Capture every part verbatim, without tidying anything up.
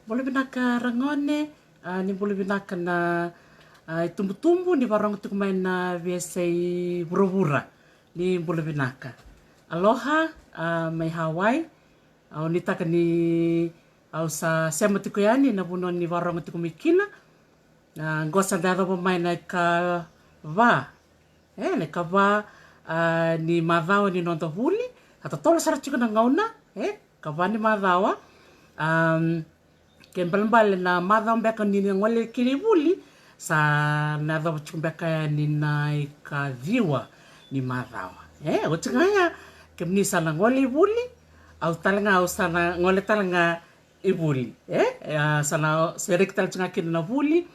Bula vinaka ragone, a, ni bula vinaka na, a, itubutubu ni varogo tiko mai na veiyasai vuravura. Ni bula vinaka. Aloha, a, mai Hawaii. Au nuitaka ni au sa sema tiko yani na vanua ni varogo tiko mai kina. A, qo sa da yacova mai na ikava. E, na ikava, a, ni macawa ni noda vuli. A totolo sara tiko na gauna. E, ikava ni macawa. Am, ke balebale na macawa beka ni na gole kina i vuli, sa na yacova tiko beka yani na ikaciwa ni macawa. E, oti ga ya, kemuni sa na gole i vuli, au tale ga, au sa na gole tale ga i vuli. E, e, a, sa na sereki tale tiko ga kina na vuli,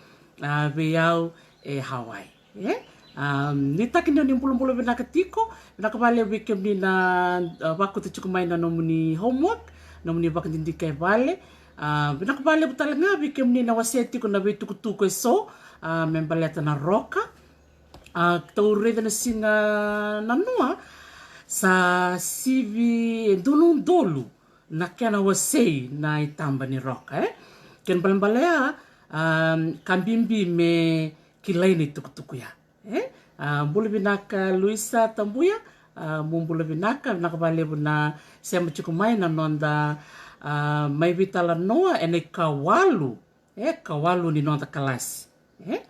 a, vei au e Hawaii. E, a, nuitaki ni o ni bulabula vinaka tiko, vinaka vakalevu vei kemuni na, a, vakuta tiko mai na nomuni homework, nomuni vakadidike e vale. A, vinaka vakalevu tale ga vei kemuni na wasea tiko na veitukutuku eso, a, me baleta na roka. A, tou raica na siga nanua, sa sivi e dua na udolu na kena wasei na itaba ni roka, e. Kena balebale ya, a, ka bibi me kilai na itukutuku ya. E? A, bula vinaka Luisa Tabuya, a, mo bula vinaka, vinaka vakalevu na sema tiko mai na noda, a, mai veitalanoa ena ikawalu, e, kawalu ni noda kalasi. E?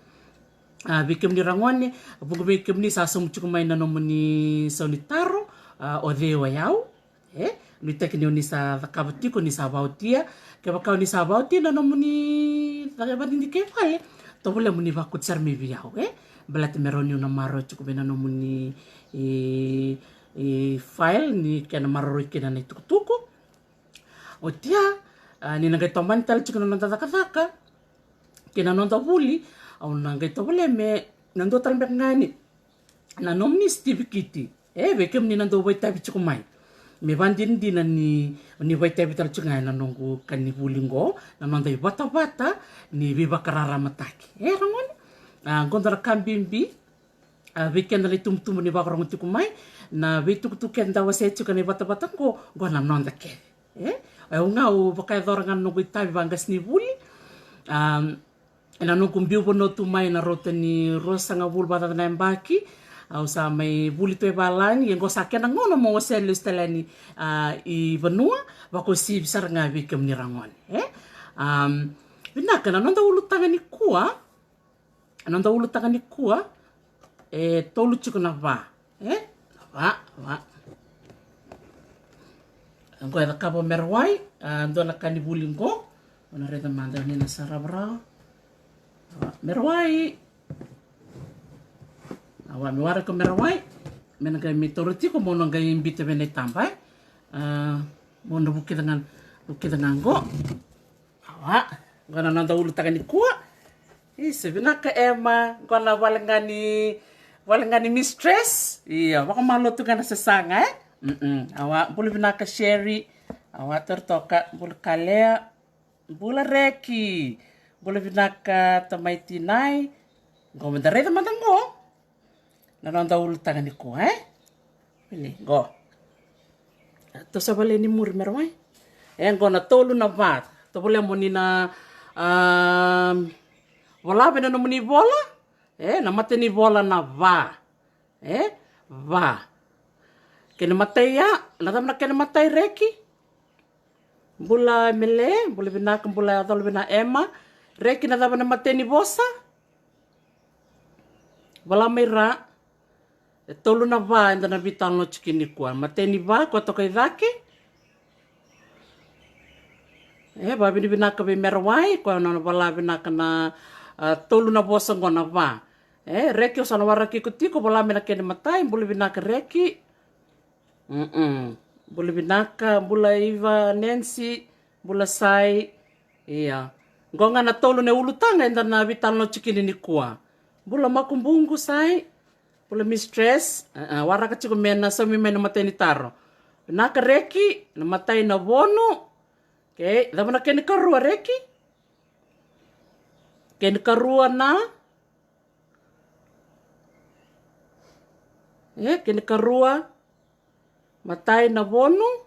A, vei kemuni ragone, vuqa vei kemuni sa sauma tiko mai na nomuni sau ni taro, a, o cei o yau. E, nuitaki ni o ni sa cakava tiko, ni sa vaotia. Kevaka o ni sa vaotia na nomuni caka vakadidike e vale, tovolea mo ni vakuta sara mai vei au, e. Baleta me rawa niu na maroroya tiko vei na nomuni, e, e, file ni kena maroroi kina na itukutuku. Oti ya, a, ni na qai tomani tale tiko na noda cakacaka kei na noda vuli, au na qai tovolea me na dua tale beka ga yani na nomuni sitivikiti. E, vei kemuni na dau vakaitavi tiko mai. Me vakadinadina ni, ni vakaitavi tale tiko ga ena noqu ka ni vuli qo, na noda ivatavata ni veivakararamataki. E, ragone? A, qo dua na ka bibi, a, vei keda na itubutubu ni vakarogo tiko mai, na veitukutuku keda wasea tiko na ivatavata qo, qo na noda kece. E? Au ga au vakayacora ga na noqu itavi vaqasenivuli. A, ena noqu biu vanua tu mai na rauta ni ruasagavulu vakacaca na yabaki, au sa mai vuli tu e valagi, ia qo sa kena gauna mo wasea lesu tale yani, a, i vanua, vakauasivi sara ga vei kemuni ragone, e? Am, vinaka, na noda ulutaga nikua, na noda ulutaga nikua, e tolu tiko na va, e? Na va, va. Qo e cakava o Merewai, a, dua na ka ni vuli qo. O na raica mada ni na sa ravarawa. Awa, Merewai. Awa, me waraka o Merewai. Me na qai me taura tiko, mo na qai bita vei na itaba, e. A, mo na vukica ga, vukica ga qo. Awa, qo na noda ulutaga nikua. Isa, vinaka Emma, qo na vale ga ni, vale ga ni mistress. Ia, vakamalo tu ga na sasaga, e? Mm-mm. Awa, bula vinaka Sherry. Awa, taura toka, bula Kalea. Bula Reki. Bula vinaka tamai tinai. Qo mada raica mada qo. Na noda ulutaga nikua, e? Vili, qo. Tou sa valei ni muri Merewai. E, qo na tolu na va. Tovolea mo ni na, a, vola vei na nomuni vola. E, na matanivola na va. E, va. Kena matai ya, na cava na kena matai Reki? Bula Mele, bula vinaka, bula yacova vina Emma. Reki, na cava na matanivosa? Vola mai ra. E tolu na va eda na veitalanoa tiko kina nikua. Matai ni va, koya toka i cake. E, vakavinavinaka vei Merewai, koya na nona vola vinaka na, a, tolu na vosa qo na va. E, Reki, au sa na waraki iko tiko, vola mai na kena matai, bula vinaka Reki. Mm-mm. Bula vinaka, bula Iva, Nancy, bula Sai. Ia. Qo ga na tolu na ulutaga eda na veitalanoa tiko kina nikua. Bula Makubuqu Sai. Bula mistress. A, a, waraka tiko me na saumi mai na matai ni taro. Vinaka Reki, na matai na vonu. Okei, cava na kena ikarua Reki? Kena ikarua na. E, kena ikarua. Matai na vonu.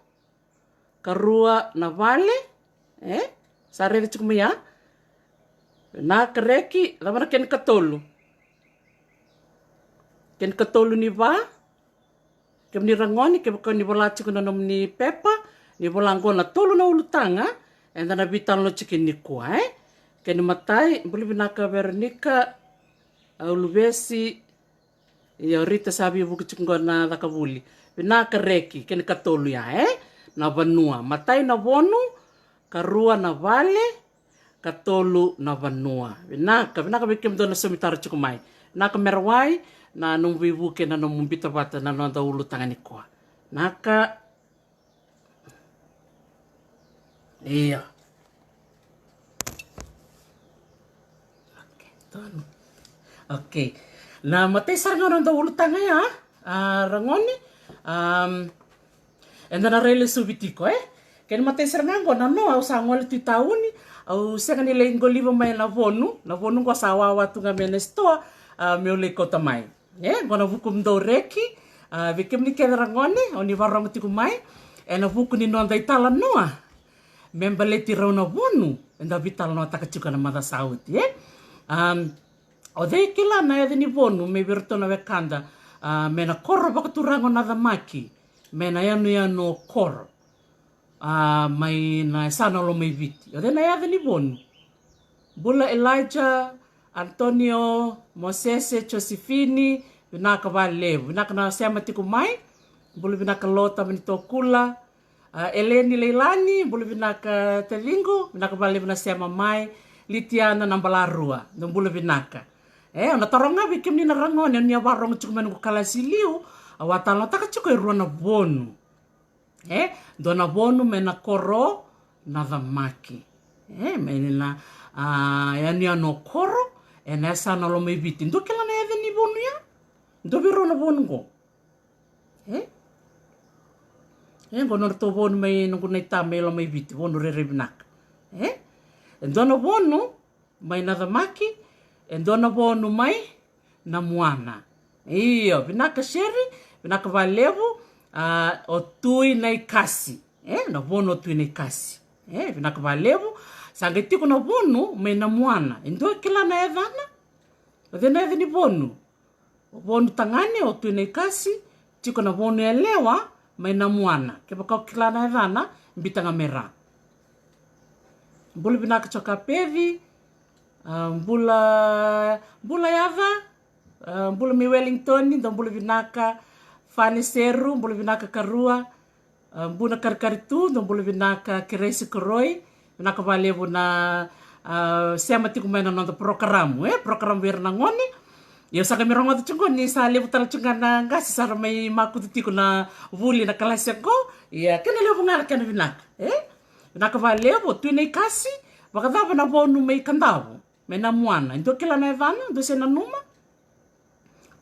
Karua na vale. E? Sa raica tiko mai ya. Vinaka Reki, cava na kena ikatolu? Kena ikatolu ni va. Kemuni ragone, kevaka ni vola tiko na nomuni pepa, ni vola qo na tolu na ulutaga eda na veitalanoa tiko nikua, e? Kena imatai, bula vinaka Veronica, a, Uluvesi, io, Rita sa veivuke tiko qo na cakavuli. Vinaka Reki, kena ikatolu ya, e? Na vanua, matai na vonu, karua na vale, katolu na vanua. Vinaka, vinaka vei kemudou na saumi taro tiko mai. Vinaka Merawai, na nomu veivuke, na nomu bita vata na noda ulutaga nikua. Vinaka. Io. Okay, donu. Okay. Na matai sara ga na noda ulutaga ya, a, ragone, am, eda na rai lesuvi tiko, e? Kena imatai sara ga qo, nanoa au sa gole tu i tauni, au sega ni lai qoliva mai na vonu, na vonu qo sa wawa tu ga mai na sitoa, a, meu lai kauta mai. E, qo na vukumudou Reki, a, vei kemuni kece ragone, o ni varogo tiko mai, ena vuku ni noda italanoa me baleti rau na vonu eda veitalanoataka tiko ena macawa sa oti, e? Am, o cei e kila na yaca ni vonu mai vei iratou na wekada, a, mai na koro vakaturaga o Nacamaki, mai na yanuyanu o Koro, a, mai na yasana o Lomaiviti? O cei na yaca ni vonu? Bula Elijah, Antonio, Mosese, Josefini, vinaka vakalevu. Vinaka na sema tiko mai. Bula vinaka Lota, Vanitukula, a, Eleni Leilani, bula vinaka taciqu, vinaka vakalevu na sema mai. Litiana Nabalarua, dou bula vinaka. E, au na taroga vei kemuni na ragone, o ni a varogo tiko mai noqu kalasi liu, au a talanoataka tiko e rua na vonu. E, dua na vonu mai na koro Nacamaki. E, mai na, a, yanuyanu o Koro, ena yasana o Lomaiviti. Dou kila na yaca ni vonu ya? Dou vei rau na vonu qo. E? E, qo nodratou vonu mai noqu naita mai Lomaiviti, vonu rairai vinaka. E? E dua na vonu mai Nacamaki, e dua na vonu mai Namuana. Io, vinaka Sherry, vinaka vakalevu, a, o Tui Naikasi. E, na vonu o Tui Naikasi. E, vinaka vakalevu. Sa qai tiko na vonu mai Namuana. E dua kila na yacana? O cei na yaca ni vonu? O vonu tagane o Tui Naikasi, tiko na vonu yalewa mai Namuana. Kevaka o kila na yacana, bita ga mai ra. Bula vinaka Jokapeci, a, bula, bula yaca, a, bula mai Wellington, dou bula vinaka Fane Seru, bula vinaka karua, a, Buna Karikari tu, dou bula vinaka Keresi Koroi, vinaka vakalevu na, a, sema tiko mai na noda porokaramu, e, porokaramu vei ira na gone. Ia au sa qai mai rogoca tiko ni sa levu tale tiko ga na qase sa ra mai makutu tiko na vuli na kalasi qo. Ia kena levu ga na kena vinaka, e? Vinaka vakalevu, Tui Naikasi, vakacava na vonu mai Kadavu, mai Namuana? E dua kila na yacana, dua se nanuma?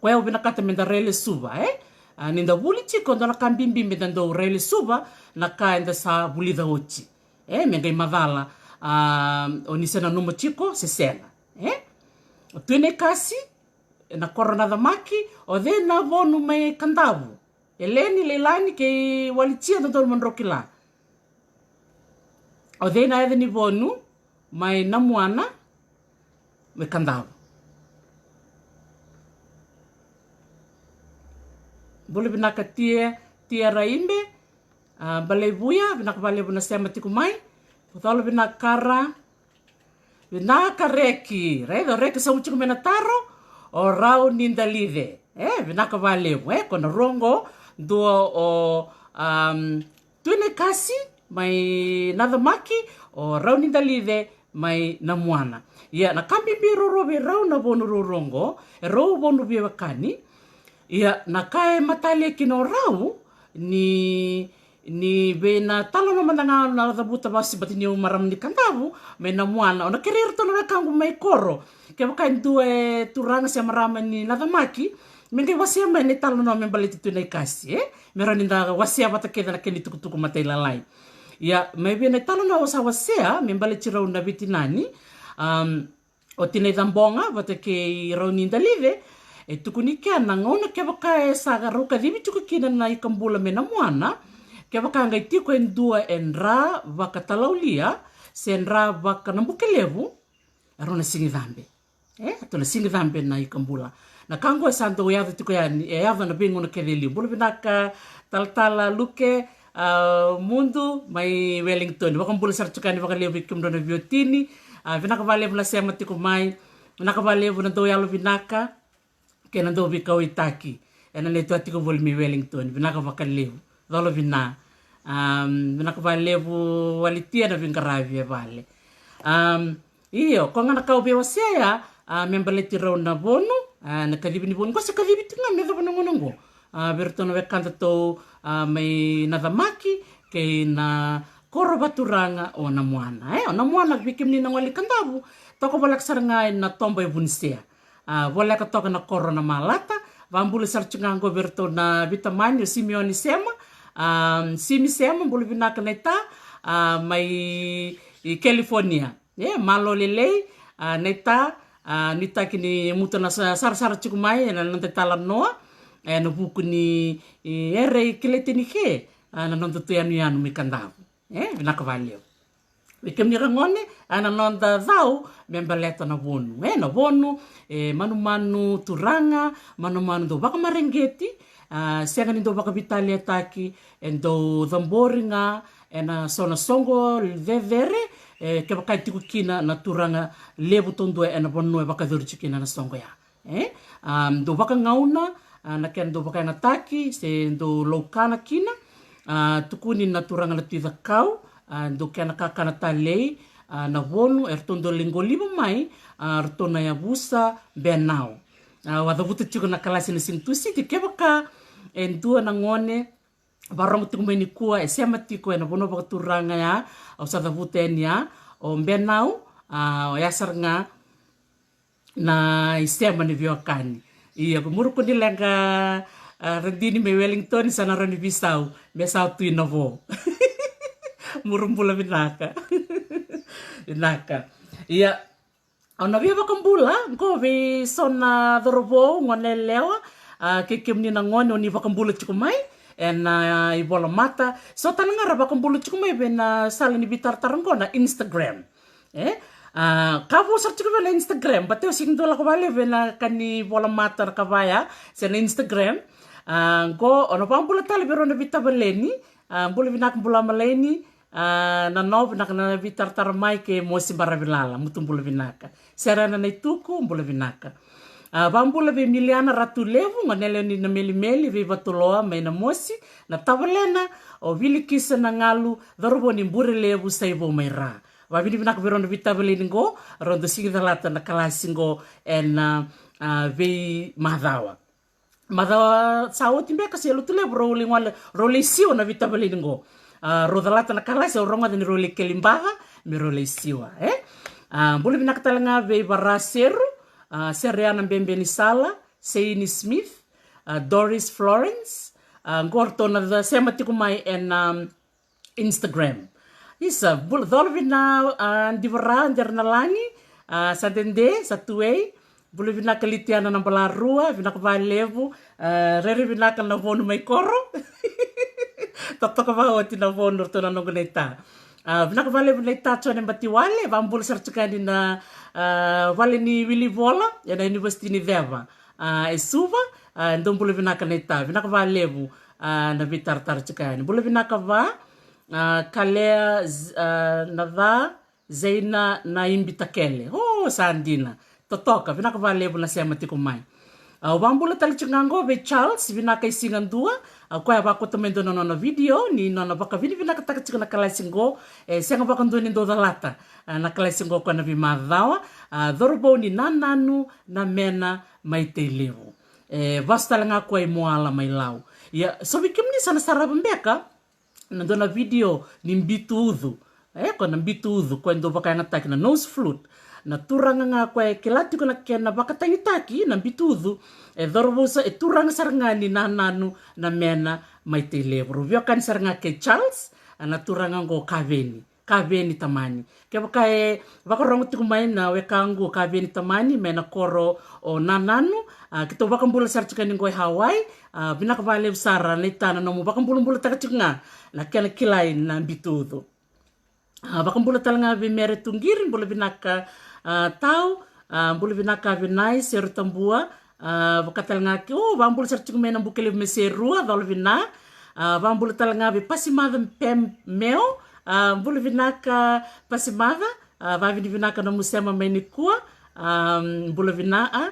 Koya au vinakata meda rai lesuva, e? A, nida vuli tiko, dua na ka bibi meda dau rai lesuva na ka eda sa vulica oti. E, me qai macala, a, o ni se nanuma tiko se sega, e? O Tui Naikasi, na koro Nacamaki, o cei na vonu mai Kadavu? Eleni, Leilani kei Walitia, dodonu mo drau kila. O cei na yaca ni vonu mai Namuana, mai Kadavu? Bula vinaka Tia, Tia Raibe, a, Balaivuya, vinaka vakalevu na sema tiko mai. Vucolo vinaka Kara. Vinaka Reki, raica o Reki sa uciko mai na taro, o Rau ni Dalice. E, vinaka vakalevu, e, ko na rua oqo, dua o, am, Tui Naikasi mai Nacamaki, o Rau ni Dalice mai Namuana. Ia, na ka bibi ruarua vei rau na vonu ruarua oqo, e rau vonu veiwekani. Ia, na ka e matalia kina o Rau, ni ni vei na talanoa mada ga na cavuta vakasibati ni au marama ni Kadavu mai Namuana, au na kerei iratou na wekaqu mai koro, kevaka e dua e turaga se marama ni Nacamaki, me qai wasea mai na italanoa me baleti Tui Naikasi, e? Me rawa ni da wasea vata kece na kena itukutuku matailalai. Ia, mai vei na italanoa au sa wasea me baleti rau na veitinani, am, o Tinai Caboga vata kei Rau ni Dalice, e tukuni kina na gauna kevaka e sa rau kacivi tiko kina na ikabula mai Namuana, kevaka qai tiko e dua e dra vakatalaulia, se dra vaka na Bukelevu, e rau na sigi cabe. E, ratou na sigi cabe na ikabula. Na ka oqo e sa dau yaco tiko yani, e yaco na veigauna kece e liu. Bula vinaka Talatala Luke, a, Mudu mai Wellington. Vakabula sara tiko yani vakalevu vei kemudrau na veiwatini. A, vinaka vakalevu na sema tiko mai. Vinaka vakalevu na dau yalo vinaka kei na dau veikauwaitaki ena neitou a tiko voli mai Wellington. Vinaka vakalevu. Colo vina. Am, vinaka vakalevu Walitia na veiqaravi e vale. Am, io, ko ga na ka au veiwasea, a, me baleti rau na Vonu, a, na kacivi ni Vonu. Qo se kacivi tiko ga me yacova na gauna oqo. A, vei ratou na wekadatou, a, mai Nacamaki kei na koro vakaturaga o Namuana. E, o Namuana, vei kemuni na gole i Kadavu, toka voleka sara ga ena toba e Vunisea. A, voleka toka na koro Namalata. Vabula sara tiko ga oqo vei ratou na veitamani, o Simeoni Sema, a, Simi Sema, bula vinaka naita, a, mai California. E, malo lelei, a, naita, a, nuitaki ni muta na sa-, sarasara tiko mai ena noda italanoa, ena vuku ni, e, era kilai tiko ni ke, a, na noda tu yanuyanu mai Kadavu. E, vinaka vakalevu. Vei kemuni ragone, a, na noda cau me baleta na Vonu. E, na Vonu, e, manumanu turaga, manumanu dau vakamareqeti, a, sega ni dau vakavitaliataki, e dau cabori ga ena so na soqo cecere, e, kevaka e tiko kina na turaga levu taudua ena vanua e vakayacori tiko kina na soqo ya. E, a, dau vakagauna, a, na kena dau vakayagataki se dau laukana kina. A, tukuni na turaga na Tui Cakau, a, dau kena kakana talei, a, na Vonu, eratou dau lai qoliva mai, a, ratou na yavusa Benau. A, au a cavuta tiko na kalasi na Siga Tusiti, kevaka e dua na gone varogo tiko mai nikua, e sema tiko ena vanua vakaturaga ya au sa cavuta yani ya, o Benau, a, oya sara ga na isema ni veiwekani. Ia, ko Muruku ni leqa, a, Radini mai Wellington, sa na rawa ni veisau me sa Tui na Vo. Muru bula vinaka. Vinaka. Ia, au na via vakabula qo vei so na cauravou, gone yalewa, a, kei kemuni na gone o ni vakabula tiko mai ena, a, ivolamata. So tale ga ra vakabula tiko mai vei na sala ni veitaratara qo na Instagram. E, a, ka vou sara tiko vei na Instagram, baleta au sega ni dau lako vakalevu vei na ka ni volamata na ka vaya se na Instagram. A, qo o na vakabula tale vei rau na veitavaleni. A, bula vinaka bula malaini. A, na no vinaka na veitaratara mai kei Mosi Baravilala, mutu bula vinaka. Serena na ituku, bula vinaka. A, vakabula vei Miliana Ratulevu, gone yalewa ni Namelimeli, vei Vatuloa mai Namosi, na tavalena o Vilikisa na Galu, cauravou ni Burelevu, Saivou mai Ra. Vakavinavinaka vei rau na veitavaleni qo, rau dau sigi calata na kalasi qo ena, a, veimacawa. Macawa sa oti beka se Lotulevu rau lai gole, rau lai siwa na veitavaleni qo. A, rau calata na kalasi, au rogoca ni rau lai keli baca me rau lai siwa, e? A, bula vinaka tale ga vei Varaseru, a, Sereana Bebenisala, Seini Smith, a, Doris Florence, a, qo ratou na sema tiko mai ena, um, Instagram. Isa, bula, colo vina, a, Divara, Dera na Lagi, a, sa dede, sa tuei. Bula vinaka Litiana na Balarua, vinaka vakalevu, a, rere vinaka na Vonu mai koro. Totoka vakaoti na Vonu, ratou na noqu naita. A, vinaka vakalevu naita Jone Batiwale, vakabula sara tiko yani na, a, vale ni wilivola, ena University ni Ceva. A, e Suva, a, dou bula vinaka naita, vinaka vakalevu, a, na veitaratara tiko yani. Bula vinaka va, a, Kalea, Z-, a, na ca, Zeina na Ibitakele. O, sa dina. Totoka, vinaka vakalevu na sema tiko mai. A, au vakabula tale tiko ga qo vei Charles, vinaka i siga dua, a, koya vakauta mai dua na nona video, ni nona vakavinavinakataka tiko na kalasi qo, e sega vakadua ni dau calata, a, na kalasi qo koya na veimacawa, a, cauravou ni Nananu, Namena, mai Tailevu. E, vasu tale ga koya i Moala mai Lau. Ia, so vei kemuni sa na sarava beka na dua na video ni Bitu Ucu. E, koya na Bitu Ucu, koya dau vakayagataki na nose flute. Na turaga ga koya e kila tiko na kena vakatagitaki na Bitu Ucu. E cauravou sa, e turaga sara ga ni Nananu, Namena, mai Tailevu. Rau veiwekani sara ga kei Charles, a, na turaga qo Kaveni. Kaveni Tamani. Kevaka e vakarogo tiko mai na wekaqu Kaveni Tamani, mai na koro o Nananu, a, keitou vakabula sara tiko yani qo e Hawaii, a, vinaka vakalevu sara naita na nomu vakabulabulataka tiko ga na kena kilai na Bitu Ucu. A, vakabula tale ga vei Mere Tuqiri, bula vinaka, a, tau, a, bula vinaka vei Nai Seru Tabua, a, vaka tale ga ki, o, vakabula sara tiko mai na Bukelevu me Serua, colo vina, a, vakabula tale ga vei Pasimaca Pem Meo, a, bula vinaka Pasimaca, a, vavinavinaka na musema mai nikua, a, bula vina, a,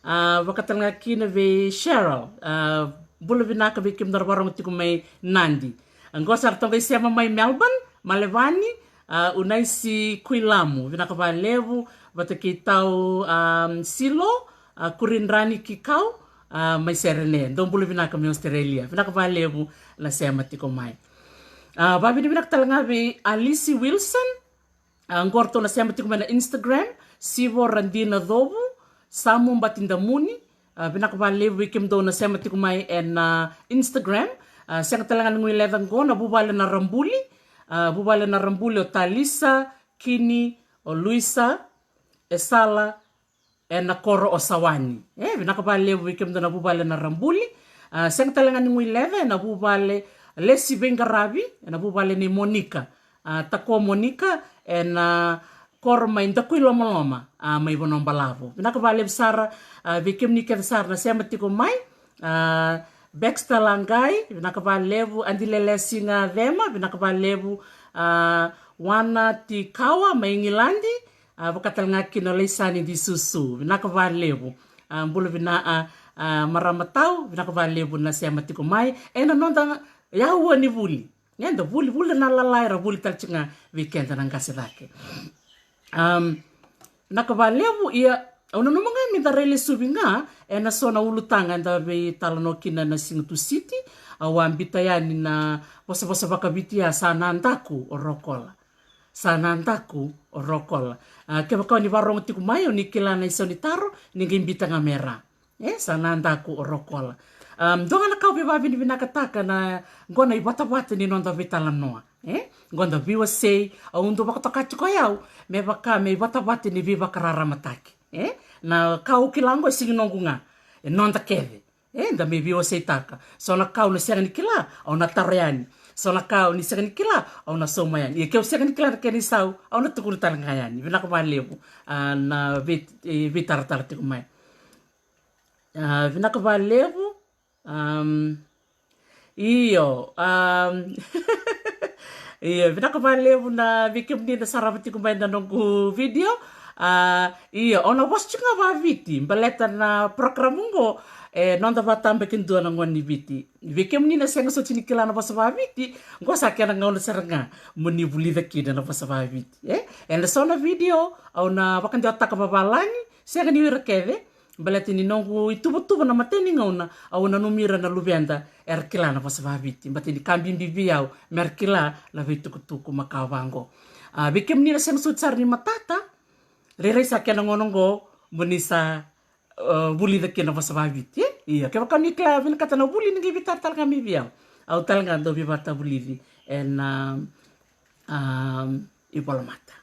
a, vaka tale ga kina vei Cheryl, a, bula vinaka vei kemudou na varogo tiko mai Nadi. Oqo sara toqo i sema mai Melbourne, Malevani, a, Unaisi Kuilamu, vinaka valevu, vata kei tau, a, Silo, a, Kuridrani Kikau, a, mai Serene, dou bula vinaka mai Australia, vinaka valevu na sema tiko mai. A, vavinavinaka tale ga vei Alice Wilson, a, oqo ratou na sema tiko mai na Instagram, Sivo Radina Covu, Samu Batidamuni, a, vinaka valevu vei kemudou na sema tiko mai ena, a, Instagram, a, sega tale ga ni guileca oqo na vuvale na Rabuli, a, vuvale na Rabuli o Talisa, Kini, o Luisa, e sala, ena koro o Sawani. E, vinaka valevu vei kemudou na vuvale na Rabuli, a, sega tale ga ni guileca ena vuvale Lesi Veiqaravi, ena vuvale nei Monika, a, Takua Monika, ena koro mai Dakuilomaloma, a, mai Vanua Balavu. Vinaka valevu sara, a, vei kemuni kece sara na sema tiko mai, a, Baxter Laqai, vinaka valevu, Adilele Siga Cema, vinaka valevu, a, Wana Tikawa mai Igiladi, a, vaka tale ga kina o Leisani Disusu, vinaka valevu, a, bula vina, a, a, marama tau, vinaka valevu na sema tiko mai ena noda yaua ni vuli. Eda vuli, vuli na lalai, ra vuli tale tiko ga vei keda na qase cake. Am, vinaka valevu, ia, au nanuma ga me da railesuvi ga ena so na ulutaga eda veitalanoa kina na siga Tusiti, au a bita yani na vosavosa vakaviti ya, sa na daku o Rokola. Sa na daku o Rokola. A, kevaka o ni varogo tiko mai, o ni kila na isau ni taro, ni qai bita ga me ra. E, sa na daku o Rokola. Am, dua ga na ka au vei vavinavinakataka na, qo na ivatavata ni noda veitalanoa. E, qo da veiwasei, au dau vakatoka tiko o yau me vaka me ivatavata ni veivakararamataki. E, na ka au kila qo e sega ni noqu ga, e noda kece. E, da me veiwaseitaka. So na ka au na sega ni kila, au na taro yani. So na ka au ni sega ni kila, au na sauma yani. Ia ke au sega ni kila na kena isau, au na tukuna tale ga yani. Vinaka valevu, a, na vei, e, veitaratara tiko mai. A, vinaka valevu. Am, io, am, io, vinaka valevu na vei kemuni na sarava tiko mai na noqu video. A, io, au na vosa tiko ga vaviti baleta na program qo, e noda vakatabakidua na gone ni Viti. Vei kemuni na sega soti ni kila na vosa vaviti, qo sa kena gauna sara ga mo ni vulica kina na vosa vaviti. E, ena so na video au na vakadewataka vavalagi, sega ni o ira kece, baleta ni noqu ituvatuva na matai ni gauna, au nanumi ira na luveda era kila na vosa vaviti, baleta ni ka bibi vei au me ra kila na veitukutuku makawa vaqo. A, vei kemuni na sega soti sara ni matata, rairai sa kena gauna qo mo ni sa, a, vulica kina na vosa vaviti, e? Ia, kevaka ni kila vinakata na vuli, ni qai veitaratara ga mai vei au. Au tale ga dau veivakatavulici ena, am, ivolamata.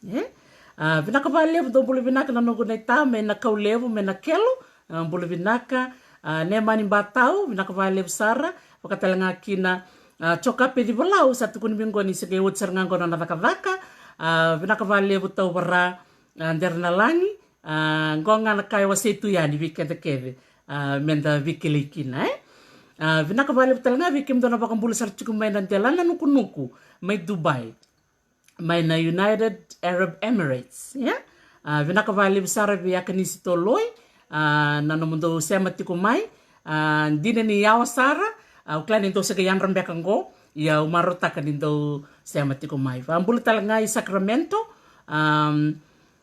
E? A, vinaka valevu, dou bula vinaka na noqu naita mai na Kaulevu mai na Kelo. A, bula vinaka, a, Nemani Batau, vinaka valevu sara, vaka tale ga kina, a, Joka Peci Volau, sa tukuni mai qo ni se qai oti sara ga qo na nona cakacaka. A, vinaka valevu Tauvara, a, Deranalagi, a, qo ga na ka e wasei tu yani vei keda kece, a, meda veikilai kina, e? A, vinaka valevu tale ga vei kemudou na vakabula sara tiko mai na dela na nukunuku mai Dubai, mai na United Arab Emirates, ia. A, vinaka valevu sara vei Akanisi Toloi, a, na nomudou sema tiko mai, a, dina ni yawa sara, a, au kila ni dou se qai yadra beka qo, ia au marautaka ni dou sema tiko mai. Vakabula tale ga i Sacramento, am,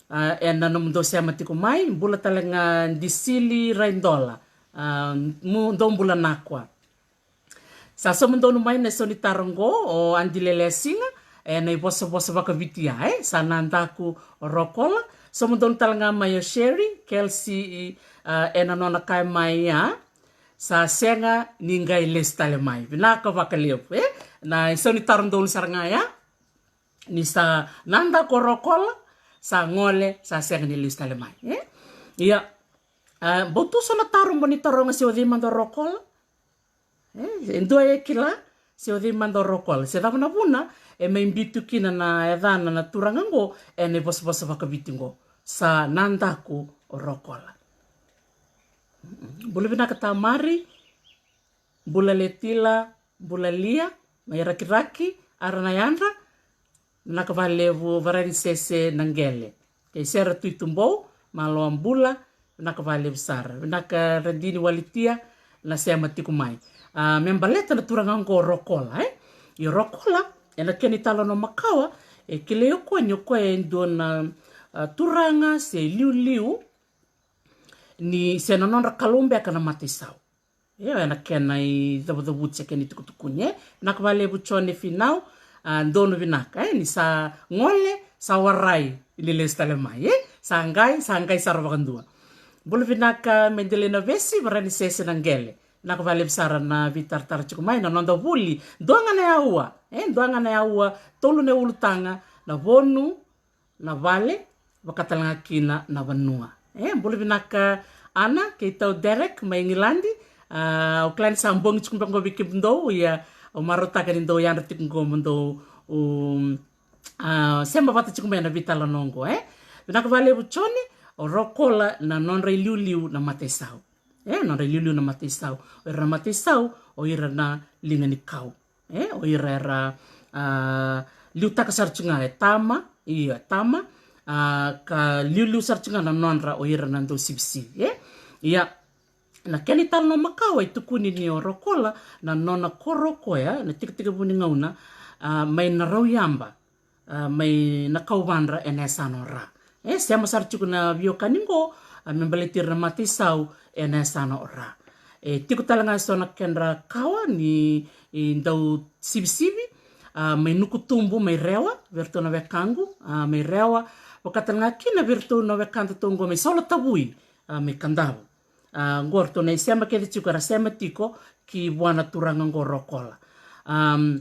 a, ena nomudou sema tiko mai, bula tale ga Disili Raidola, a, mo dou bula nakua. Sa sauma donu mai na isau ni taro qo o Adi Lelesiga, ena ivosavosa vakaviti ya, e, sa na daku o Rokola. Sauma donu tale ga mai o Sherry Kelsey, a, ena nona kaya mai ya, sa sega ni qai lesu tale mai. Vinaka vakalevu, e? Na isau ni taro donu sara ga ya, ni sa na daku o Rokola, sa gole, sa sega ni lesu tale mai, e? Ia, a, bau tu so na taro mo ni taroga se o cei mada o Rokola. E, e dua e kila, Se o cei mada o Rokola? Se cava na vuna e mai biu tu kina na yacana na turaga oqo ena ivosavosa vakaviti oqo? Sa Nadaku o Rokola. Bula vinaka Tamari, bula Letila, bula Lia mai Rakiraki, ara na yadra. Vinaka vakalevu Varanisese na qele. Kei Sera Tuitubou, malo a bula. Vinaka vakalevu sara. Vinaka Radini Walitia na sema tiko mai. A, me baleta na turaga oqo o Rokola, e? Io Rokola, ena kena italanoa makawa, e kilai o koya ni o koya e dua na, a, turaga se liuliu ni se na nodra kalou beka na mataisau. Io, ena kena icavucavuti se kena itukutukuni, e? Vinaka vakalevu Jone Finau, a, donu vinaka, e? Ni sa gole, sa warai ni lesu tale mai, e? Sa qai, sa qai sara vakadua. Bula vinaka Medelina Vesi, Varanisese na qele. Vinaka vakalevu sara na veitaratara tiko mai, na noda vuli. Dua ga na yaua, e? Dua ga na yaua, tolu na ulutaga, na vonu, na vale, vaka tale ga kina na vanua. E, bula vinaka Ana, kei tau Derek mai Igiladi. A, au kila ni sa bogi tiko beka qo vei kemudou, ia au marautaka ni dou yadra tiko qo mo dou, um, a, sema vata tiko mai na veitalanoa qo, e. Vinaka vakalevu Jone, o Rokola na nodra iliuliu na mataisau. E, nodra iliuliu na mataisau. O ira na mataisau, o ira na liga ni kau. E, o ira era, a, liutaka sara tu ga e tama, io, e tama, a, ka liuliu sara tu ga na nodra o ira na dau sivisivi, e. Ia, na kena italanoa makawa e tukuni ni o Rokola, na nona koro o koya, na tikitiki vuni gauna, a, mai na Rauyaba, a, mai na Kauvadra ena yasana o Ra. E, sema sara tiko na veiwekani qo, a, me baleti ira na mataisau ena yasana o Ra. E tiko tale ga eso na kedra kawa ni, i dau sivisivi, a, mai Nukutubu, mai Rewa, vei iratou na wekaqu, a, mai Rewa, vaka tale ga kina vei iratou na wekadatou qo mai Solatavui, a, mai Kadavu. A, qo ratou na isema kece tiko, era sema tiko ki vua na turaga qo Rokola. Am,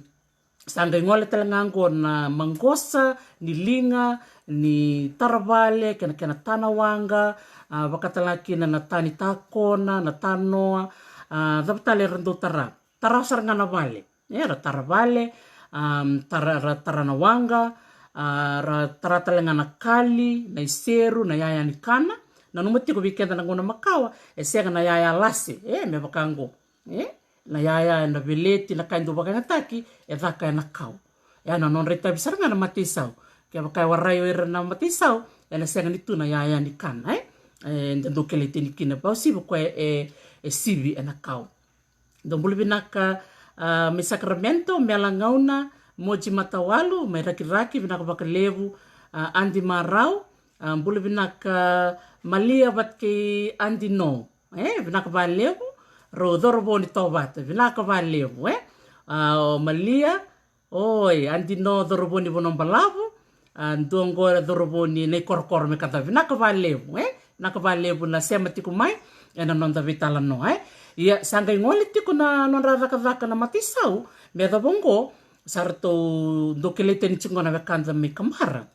sa qai gole tale ga qo na maqosa ni liga ni taravale kei na kena ta na waqa, a, vaka tale ga kina na ta ni takona, na tanoa, a, cava tale era dau tara. Tara sara ga na vale. E, ra tara vale, am, tara, ra tara na waqa, a, ra tara tale ga na kali, na iseru, na yaya ni kana. Nanuma tiko vei keda na gauna makawa, e sega na yaya lase, e, me vaka qo. E, na yaya ena veleti, na ka e dau vakayagataki, e caka ena kau. E, na nodra itavi sara ga na mataisau. Kevaka e warai o ira na mataisau, ena sega ni tu na yaya ni kana, e. E, da dau kilai tani kina, vakauasivi o koya e, e sivi ena kau. Dou bula vinaka, a, mai Sacramento, Mela Gauna, Moji Matawalu, mai Rakiraki, vinaka vakalevu, a, Adi Marau, a, bula vinaka, Malia vata kei Adi No. E, vinaka vakalevu, rau cauravou ni Tovata, vinaka vakalevu, e. A, o Malia, oi, Adi No cauravou ni Vanua Balavu, a, dua qo era cauravou ni Naikorokoro mai Kadavu. Vinaka vakalevu, e? Vinaka vakalevu na sema tiko mai ena noda veitalanoa, e? Ia, sa qai gole tiko na nodra cakacaka na mataisau, me yacova qo, sa ratou dau kilai tani tiko qo na wekada mai Kabara.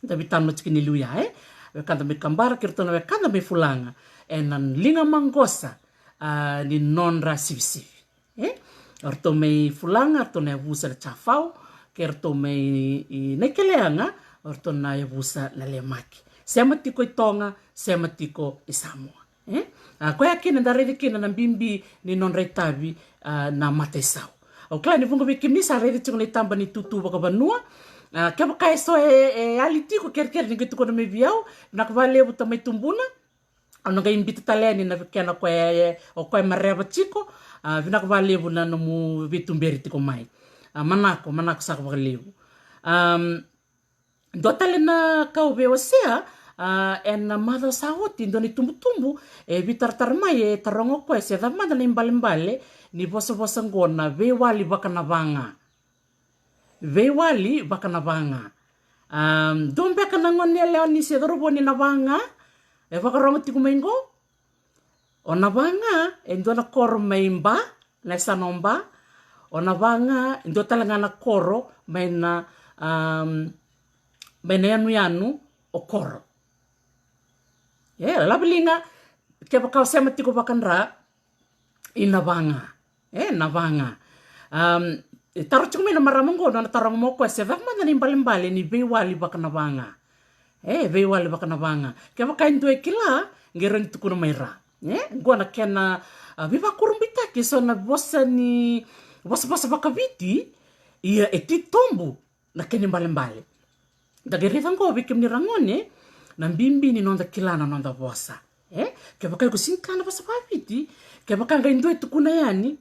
Da veitalanoa tiko ni liu ya, e? Wekada mai Kabara, kei ratou na wekada mai Fulaga. Ena liga maqosa, a, ni nodra sivisivi. E? O ratou mai Fulaga, o ratou na yavusa na Jafau, kei ratou mai i Naikeleaga, o ratou na yavusa na Lemaki. Sema tiko i Toga, sema tiko i Samoa. E? A, koya kina da raica kina na bibi ni nodra itavi, a, na mataisau. Au kila ni vuqa vei kemuni sa raica tiko na itaba ni tutu vakavanua. A, kevaka eso e, e yali tiko, kerekere ni qai tukuna mai vei au, vinaka vakalevu tamai Tubuna. Au na qai biuta tale yani na vekena koya, e, o koya mareva tiko, a, vinaka vakalevu na nomu veituberi tiko mai. A, manako, manako saka vakalevu. Am, dua tale na ka au via wasea, a, ena macawa sa oti, dua na itubutubu e veitaratara mai, e taroga o koya se cava mada na ibalebale ni vosavosa qo na veiwali vakanavaga. Veiwali vakanavaga. Am, dua beka na gone yalewa ni se cauravou ni Navaga e vakarogo tiko mai qo? O Navaga e dua na koro mai Ba, na yasana o Ba. O Navaga e dua tale ga na koro mai na, am, mai na yanuyanu o Koro. E, Lavaliga, kevaka o sema tiko vakadra, i Navaga. E, Navaga. Um, e taro tiko mai na marama oqo, nona taroga mai o koya se cava mada na ibalebale ni veiwali vakanavaga. E veiwali vakanavaga. Kevaka e dua e kila, qai rawa ni tukuna mai ra. E qo na kena, a, veivakurabuitaki eso na vosa ni vosavosa vakaviti. Ia e titobu na kena ibalebale. Da qai raica oqo vei kemuni ragone na bibi ni noda kila na noda vosa. E kevaka iko sega ni kila na vosa vakaviti, kevaka qai dua e tukuna yani,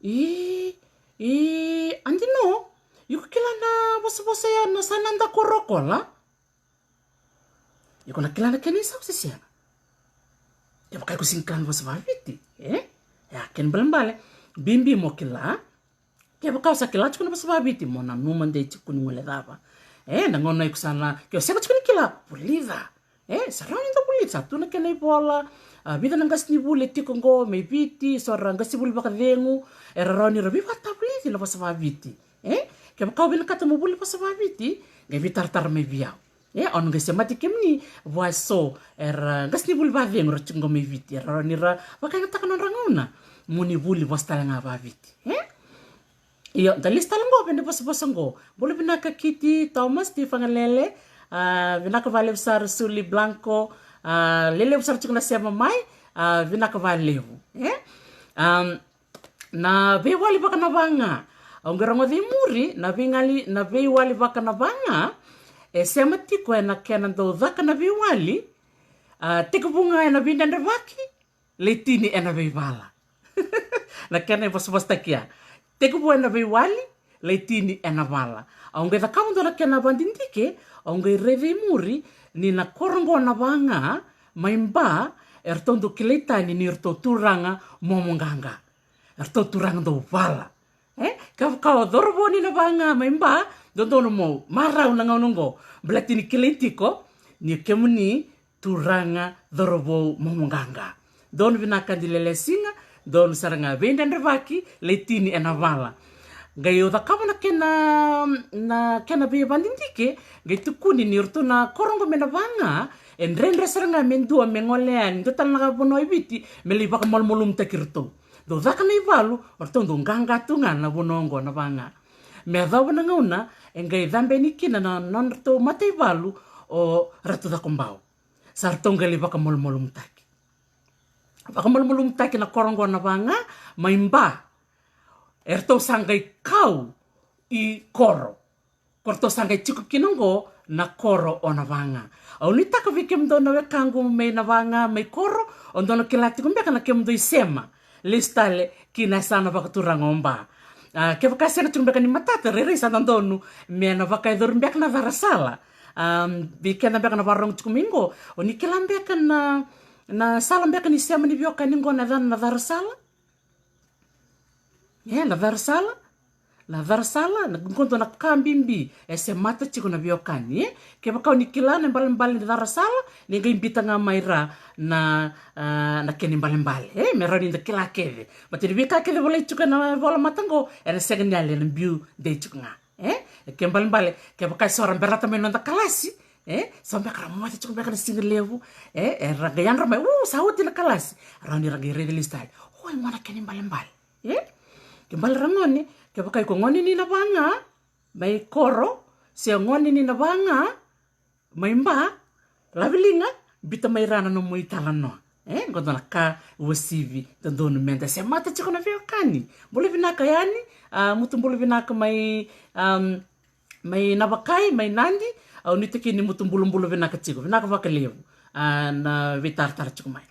i i adino, iko kila na vosavosa ya na sa na da korokola. Iko na kila na kena isau se sega? Kevaka iko sega ni kila na vosa vakaviti, e ya kena ibalebale. Bibi mo kila. Kevaka o sa kila tiko na vosa vakaviti, mo nanuma dei tiko ni gole cava. E na gauna iko sa na, ke o sega tiko ni kila, vulica. E sa rawa ni da vulica, sa tu na kena ivola. A, vica na qasenivuli e tiko oqo mai Viti, so ra qasenivuli vakacegu, era rawa ni ra veivatavulici na vosa vakaviti. E kevaka o vinakata mo vuli vosa vakaviti, qai veitaratara mai vei au. E au na qai semati kemuni vua eso era qasenivuli vakacegu ra tiko oqo mai Viti, era rawa ni ra vakayagataka na nodra gauna mo ni vuli vosa tale ga vakaviti. E io, da lisi tale oqo vei na vosavosa oqo. Bula vinaka Kiti Thomas Tifagalele. A, vinaka valevu sara Suli Blanco. A, lelevu sara tiko na sema mai. A, vinaka valevu. E um, na veiwali vakanavaga. Au qai rogoca i muri na veigali, na veiwali vakanavaga e sema tiko ena kena dau caka na veiwali. A, tekivu ga ena veidredrevaki, lai tini ena veivala. Na kena ivosavosataki ya. Tekivu ena veiwali, lai tini ena vala. Au qai cakava dua na kena vadidike, au qai raica i muri ni na koro oqo na vaga mai Ba, eratou dau kilai tani ni ratou turaga momoqaqa. Eratou turaga dau vala. E kevaka o cauravou ni na vaga mai Ba, dodonu mo marau na gauna oqo, baleta ni kilai tiko ni kemuni turaga cauravou momoqaqa. Donu vinaka Dilele Siga, donu sara ga veidredrevaki, lai tini ena vala. Qai o cakava na kena, na kena veivadidike, qai tukuni ni ratou na koro oqo mai na vaga e dredre sara ga me dua me gole yani, dua tale na vanua e Viti me lai vakamalumalumutaki ratou. Dau caka na ivalu, o ratou dau qaqa tu ga na vanua oqo na vaga. Me yacova na gauna e qai cabe yani kina na nodratou mataivalu o Ratu Cakobau. Sa ratou qai lai vakamalumalumutaki. Vakamalumalumutaki na koro oqo na vaga mai Ba. Eratou sa qai kau i koro. Ko ratou sa qai tiko kina oqo na koro o Navaga. Au nuitaka vei kemudou na wekaqu mai Navaga, mai koro, o dou na kila tiko beka na kemudou isema lesu tale ki na yasana vakaturaga o Ba. A, kevaka sega tiko beka ni matata, rairai sa dodonu me na vakayacori beka na carasala. A, vei keda beka na vakarorogo tiko mai oqo, o ni kila beka na, na sala beka ni sema ni veiwekani oqo na yacana na carasala? E, na carasala, na carasala, na qo dua na ka bibi e semata tiko na veiwekani, e. Kevaka o ni kila na ibalebale ni carasala, ni qai biuta ga mai ra na, a, na kena ibalebale, e, me rawa ni da kila kece. Baleta ni veika kece volai tiko ena volamata qo, ena sega ni yali, ena biu dei tiko ga. E, e kena ibalebale, kevaka e so ra berata mai noda kalasi, e, so beka ra moce tiko beka na siga levu, e, era qai yadra mai, u, sa oti na kalasi, rawa ni ra qai raica lesu tale. O, e gona na kena ibalebale. E, ke bale ra gone, kevaka iko gone ni Navaga mai koro, se gone ni Navaga mai Ba, laveliga, biuta mai ra na nomu italanoa. E, qo dua na ka uasivi dodonu meda semata tiko na veiwekani. Bula vinaka Yani, a, mutu bula vinaka mai, am, mai Navakai, mai Nadi, au nuitaki ni mutu bulubulu vinaka tiko. Vinaka vakalevu, a, na veitaratara tiko mai.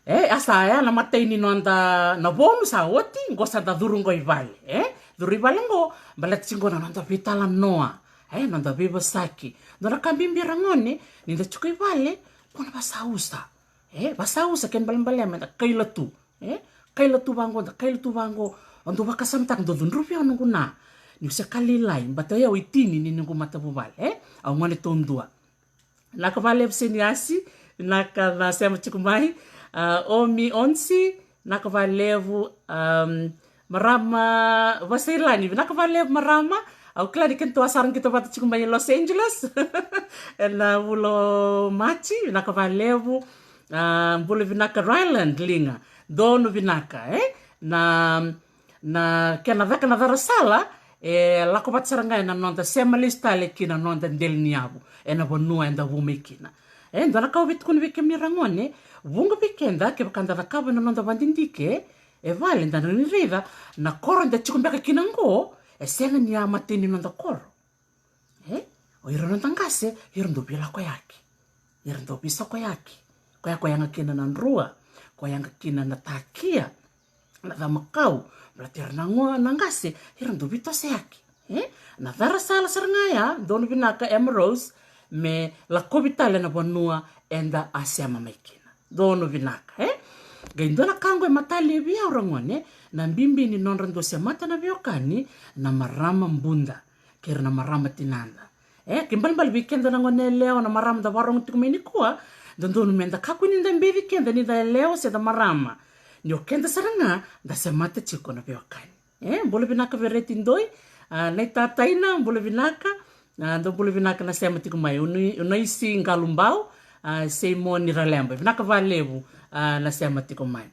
E, a sa ya na matai ni noda na vonu sa oti, qo sa da curu qo i vale, e? Curu i vale qo, baleta tiko qo na noda veitalanoa, e, noda veivosaki. Dua na ka bibi ra gone, ni da tiko i vale, qo na vasausa. E, vasausa, kena ibalebale meda kaila tu. E, kaila tu vaqo, da kaila tu vaqo. O dou vakasamataka, dou cudruvi au noqu na. Niu se ka lailai, baleta o yau e tini ni noqu matavuvale, e? Au gone taudua. Vinaka vakalevu Seniasi, vinaka na sema tiko mai. A, Omi Onsi, vinaka vakalevu, am, marama Vaseilani, vinaka vakalevu marama. Au kila ni kedatou a sara qito vata tiko mai Los Angeles ena vula o Maji, vinaka vakalevu. A, bula vinaka Ryland Liga, donu vinaka, e? Na, na kena caka na cara sala, e lako vata sara ga ena noda sema lesu tale ki na noda deli ni yavu ena vanua eda vu mai kina. E dua na ka au via tukuna vei kemuni ragone, vuqa vei keda kevaka da cakava na noda vadidike e vale, da na ni raica na koro da tiko beka kina oqo e sega ni a matai ni noda koro. E? O ira noda qase, ira dau veilakoyaki, ira dau veisakoyaki. Koya ko yaga kina na drua, ko yaga kina na takia, na camakau, baleta ira na qase ira dau veitosoyaki. E? Na cara sala sara ga ya, donu vinaka Emma Rose, me lakovi tale na vanua eda a sema mai kina. Donu vinaka, e? Qai dua na ka oqo e matalia vei au ragone, na bibi ni nodra dau semata na veiwekani na marama buda kei ira na marama tinada. E, kena ibalebale vei keda na gone yalewa, na marama da vakarorogo tiko mai nikua, dodonu meda kakua ni da beci keda ni da yalewa se da marama. Ni o keda sara ga da semata tiko na veiwekani. E, bula vinaka Vereti Doi, a, Naita Taina, bula vinaka, a, dou bula vinaka na sema tiko mai, Unai, Unaisi Qalubau, a, Seimoni Raleba, vinaka vakalevu, a, na sema tiko mai.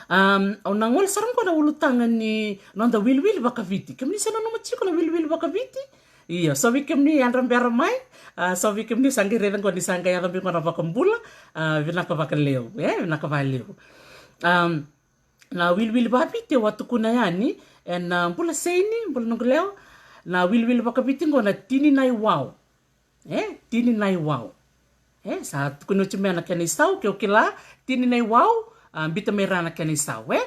Am, au na gole sara oqo na ulutaga ni noda wiliwili vakaviti. Kemuni se nanuma tiko na wiliwili vakaviti? Io, so vei kemuni yadra bera mai, a, so vei kemuni sa qai raica oqo ni sa qai yaco beka oqo na vakabula, a, vinaka vakalevu, e, vinaka vakalevu. Am, na wiliwili vakaviti au a tukuna yani ena, a, bula Seini, bula noqu lewa, na wiliwili vakaviti oqo na tini na iwau. E, tini na iwau. E, sa tukuni oti mai na kena isau, ke o kila, tini na iwau, a, bita mai ra na kena isau, e?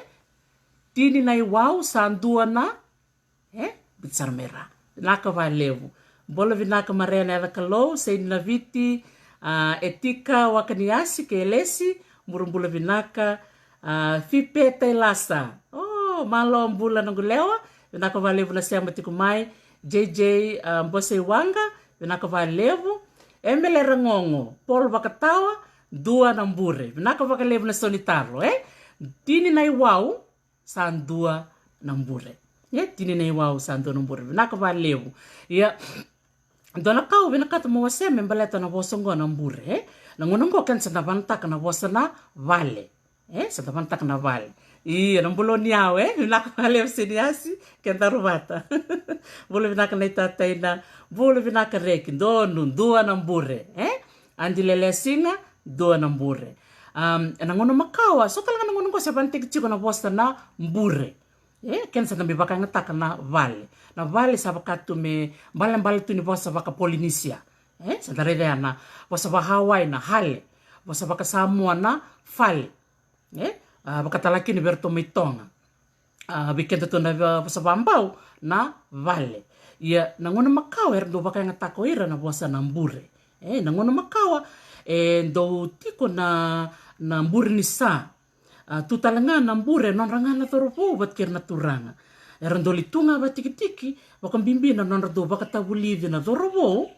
Tini na iwau sa dua na, e, bita sara mai ra. Vinaka vakalevu. Bula vinaka Maria na yaca Kalou, Seini Naviti, a, Etika Wakaniasi, Kelesi, bula bula vinaka, a, Fipe Tailasa. O, malo bula noqu lewa, vinaka vakalevu na sema tiko mai, J J, a, Bosei Waqa, vinaka vakalevu. Emele Ragogo, Paul Vakatawa, dua na bure. Vinaka vakalevu na sau ni taro, e? Tini na iwau sa dua na bure. E, tini na iwau sa dua na bure. Vinaka vakalevu. Ia, dua na ka au vinakata mo wasea me baleta na vosa oqo na bure, e? Na gauna oqo keda sa da vanataka na vosa na vale. E, sa da vanataka na vale. Io, na bula o ni yau, e? Vinaka vakalevu Seniasi, kedaru vata. Bula vinaka Naita Taina, bula vinaka Reki, donu, dua na bure, e? Adi Lele Siga, dua na bure. Am, ena gauna makawa, so tale ga na gauna oqo se vanataki tiko na vosa na bure. E, keda sa da mai vakayagataka na vale. Na vale sa vaka tu me balebale tu ni vosa vaka Polinisia. E, sa da raica ya na vosa vaka Hawaii na hale, vosa vaka Samoa na fale. E, a, vakatala kina vei iratou mai Toga. A, vei kedatou na va-, vosa vabau na vale. Ia, na gauna makawa era dau vakayagataka o ira na vosa na bure. E, na gauna makawa e dau tiko na, na bure ni sa. A, tu tale ga na bure, nodra ga na cauravou vata kei ira na turaga. Era dau lai tu ga vakatikitiki, vakabibi na nodra dau vakatavulici na cauravou.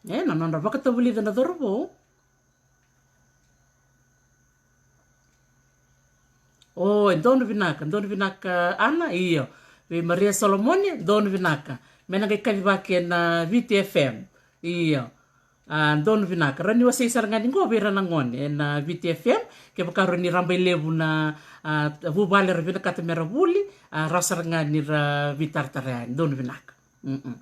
E, na nodra vakatavulici na cauravou. O, e donu vinaka, donu vinaka, Ana, io. Vei Maria Solomone, donu vinaka. Me na qai kacivaki ena Viti F M. Io. A, donu vinaka. Rawa ni wasei sara ga ni qo vei ira na gone ena Viti F M. Kevaka rawa ni rabailevu na, a, vuvale ra vinakata me ra vuli, a, rawa sara ga ni ra veitaratara yani. Donu vinaka. Mm-mm.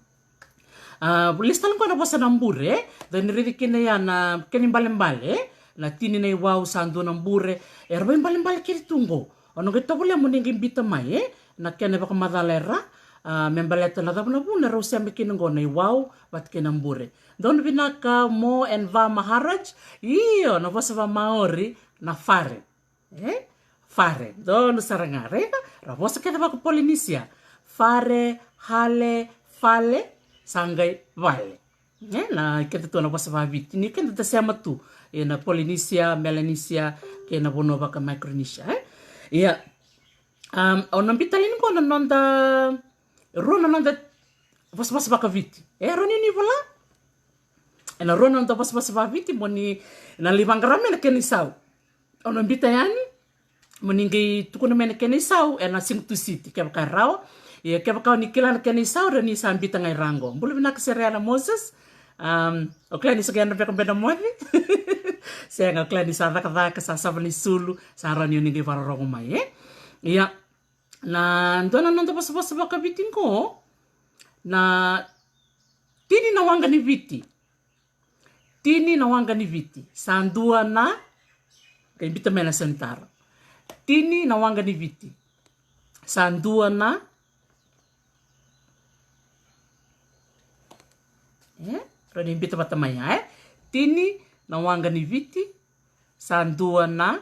A, lesu tale qo na vosa na bure, e? Da ni raici kina ya na kena ibalebale, e? Na tini na iwau sa dua na bure. Era vaibalebale kece tu qo. O na qai tovolea mo ni qai bita mai, e? Na kena ivakamacala era, a, me baleta na cava na vuna erau sema kina qo na iwau vata kei na bure. Donu vinaka Mo and Va Maharaj. Io, na vosa va Maori na fare. E? Fare. Donu sara ga, raica, ra vosa kece vaka Polinisia. Fare, hale, fale, sa qai vale. E, na keda tu na vosa vakaviti ni keda da sema tu ena Polinisia, Melanisia, kei na vanua vaka Micronesia, e? Ia, am, au na bita tale ni qo na noda, rua na noda vosavosa vakaviti. E, rua ni ni vola? Ena rua na noda vosavosa vakaviti, mo ni na lai vaqara mai na kena isau. Au na bita yani, mo ni qai tukuna mai na kena isau ena siga Tusiti, kevaka e rawa. Ia kevaka o ni kila na kena isau, rawa ni sa bita ga i ra qo. Bula vinaka Sereana Moses. Am, au kila ni sa qai yadra beka beka na moce. Sega, au kila ni sa cakacaka, sa sava ni sulu, sa rawa ni o ni qai vakarorogo mai, e? Ia, Na dua na noda vosavosa vakaviti qo, na tini na waqa ni Viti. Tini na waqa ni Viti sa dua na, qai bita mai na sau ni taro. Tini na waqa ni Viti sa dua na, e, rau ni bita vata mai ya, e. Tini na waqa ni Viti sa dua na,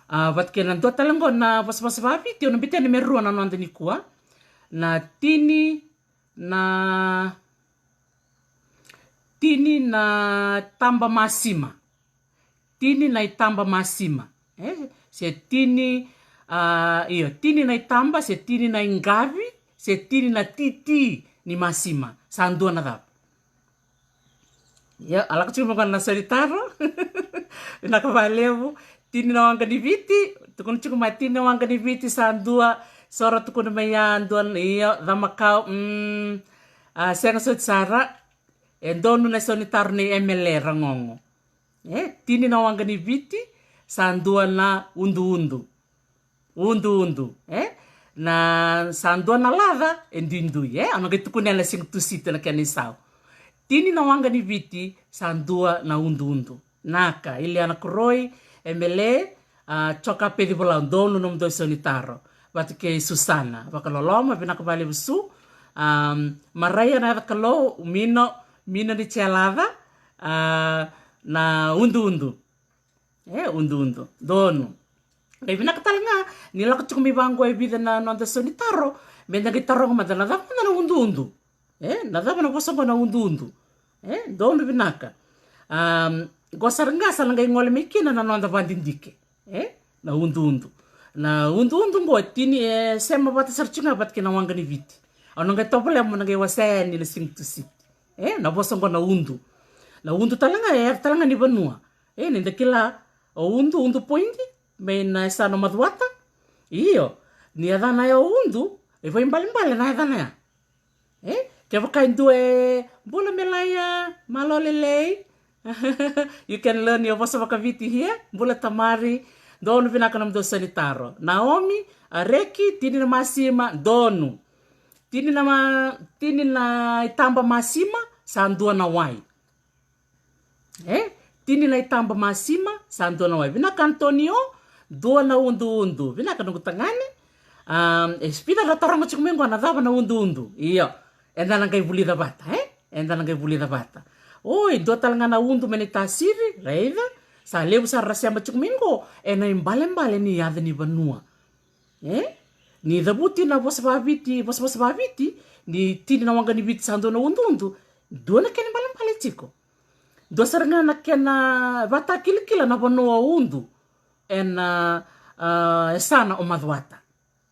a, vata kei na dua tale qo na vosavosa vakaviti, au na bita yani me rua na noda nikua. Na tini na, tini na taba masima. Tini na itaba masima. E, se tini, a, io, tini na itaba, se tini na iqavi, se tini na titi ni masima. Sa dua na cava? Io, a lako tiko mai qo na sau ni taro. Vinaka vakalevu. Tini na waqa ni Viti. Tukuna tiko mai, tini na waqa ni Viti sa dua. Sora tukuna mai ya dua, io, camakau. Mm, a, sega soti sara. E donu na sau ni taro nei Emele Ragogo. E, tini na waqa ni Viti sa dua na uduudu. Uduudu, e? Na sa dua na laca e duidui, e? Au na qai tukuna ena siga Tusiti na kena isau. Tini na waqa ni Viti sa dua na uduudu. Naka, Iliana Koroi, Emele, a, Joka Peci Volau, donu nomudou sau ni taro. Vata kei Susana Vakaloloma, vinaka vakalevu Su. Am, Maraia na yaca Kalou, Mino, Mino ni Jelaca, a, na uduudu. E, uduudu. Donu. Qai vinaka tale ga ni lako tiko mai vaqo e vica na noda sau ni taro, meda qai taroga mada na cava mada na uduudu. E, na cava na vosa qo na uduudu. E, donu vinaka. Am, qo sara ga sa na qai gole mai kina na noda vadidike. E, na uduudu. Na uduudu qo tini, e, sema vata sara tiko ga vata kei na waqa ni Viti. Au na qai tovolea mo na qai wasea yani na siga Tusiti. E, na vosa qo na udu. Na udu tale ga, e, tale ga ni vanua. E, ni da kila o Udu, Udu Poidi, mai na yasana o Macuata. Io, ni yacana ya o Udu, e vakaibalebale na yacana ya. E, kevaka e dua e bula Melaia, malo lelei. You can learn your vosa vakaviti here. Bula Tamari, donu vinaka nomudou sau ni taro. Naomi, a Reki, tini na masima, donu. Tini na ma-, tini na itaba masima, sa dua na wai. E, tini na itaba masima, sa dua na wai. Vinaka Antonio, dua na uduudu. Vinaka noqu tagane. Am, e vica ra taroga tiko mai qo na cava na uduudu. Io, eda na qai vulica vata, e? Eda na qai vulica vata. Oi, dua tale ga na udu mai na itasiri, raica. Sa levu sara ra sema tiko mai qo ena ibalebale ni yaca ni vanua. E? Ni cavuti na vosa vakaviti, vosa, vosa vakaviti, ni tini na waqa ni Viti sa dua na uduudu, dua na kena ibalebale tiko. Dua sara ga na kena vatakilakila na vanua o Udu ena, a, yasana o Macuata.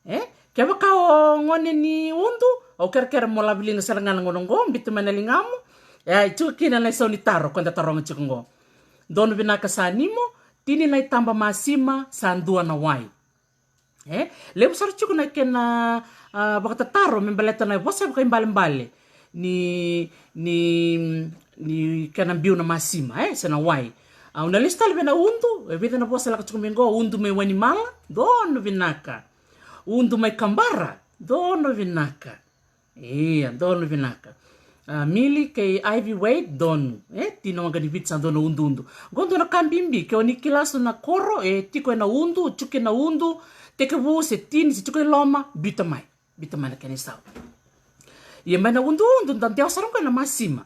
E? Kevaka o gone ni Udu, au kerekere mo laveliga sara ga na gauna qo, biuta mai na ligamu. E, e tiko kina na isau ni taro ko da taroga tiko qo. Donu vinaka Sanimo, tini na itaba masima, sa dua na wai. E, levu sara tiko na kena, a, vakatataro me baleta na vosa vakaibalebale ni, ni, ni kena biu na masima, e, se na wai. Au na lesu tale vei na Udu, e vica na vosa lako tiko mai qo, Udu mai Wainimala, donu vinaka. Udu mai Kabara, donu vinaka. Ia, donu vinaka. A, Mili kei Ivy Wade, donu. E, tini na waqa ni Viti sa dua na uduudu. Qo dua na ka bibi, ke o ni kila so na koro e tiko ena udu, tiko ena udu, tekivu se tini, se tiko i loma, biuta mai. Biuta mai na kena isau. Ia mai na uduudu, da dewa sara qo ena masima.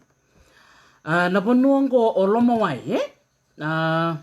A, na vanua qo o Lomawai, e? A,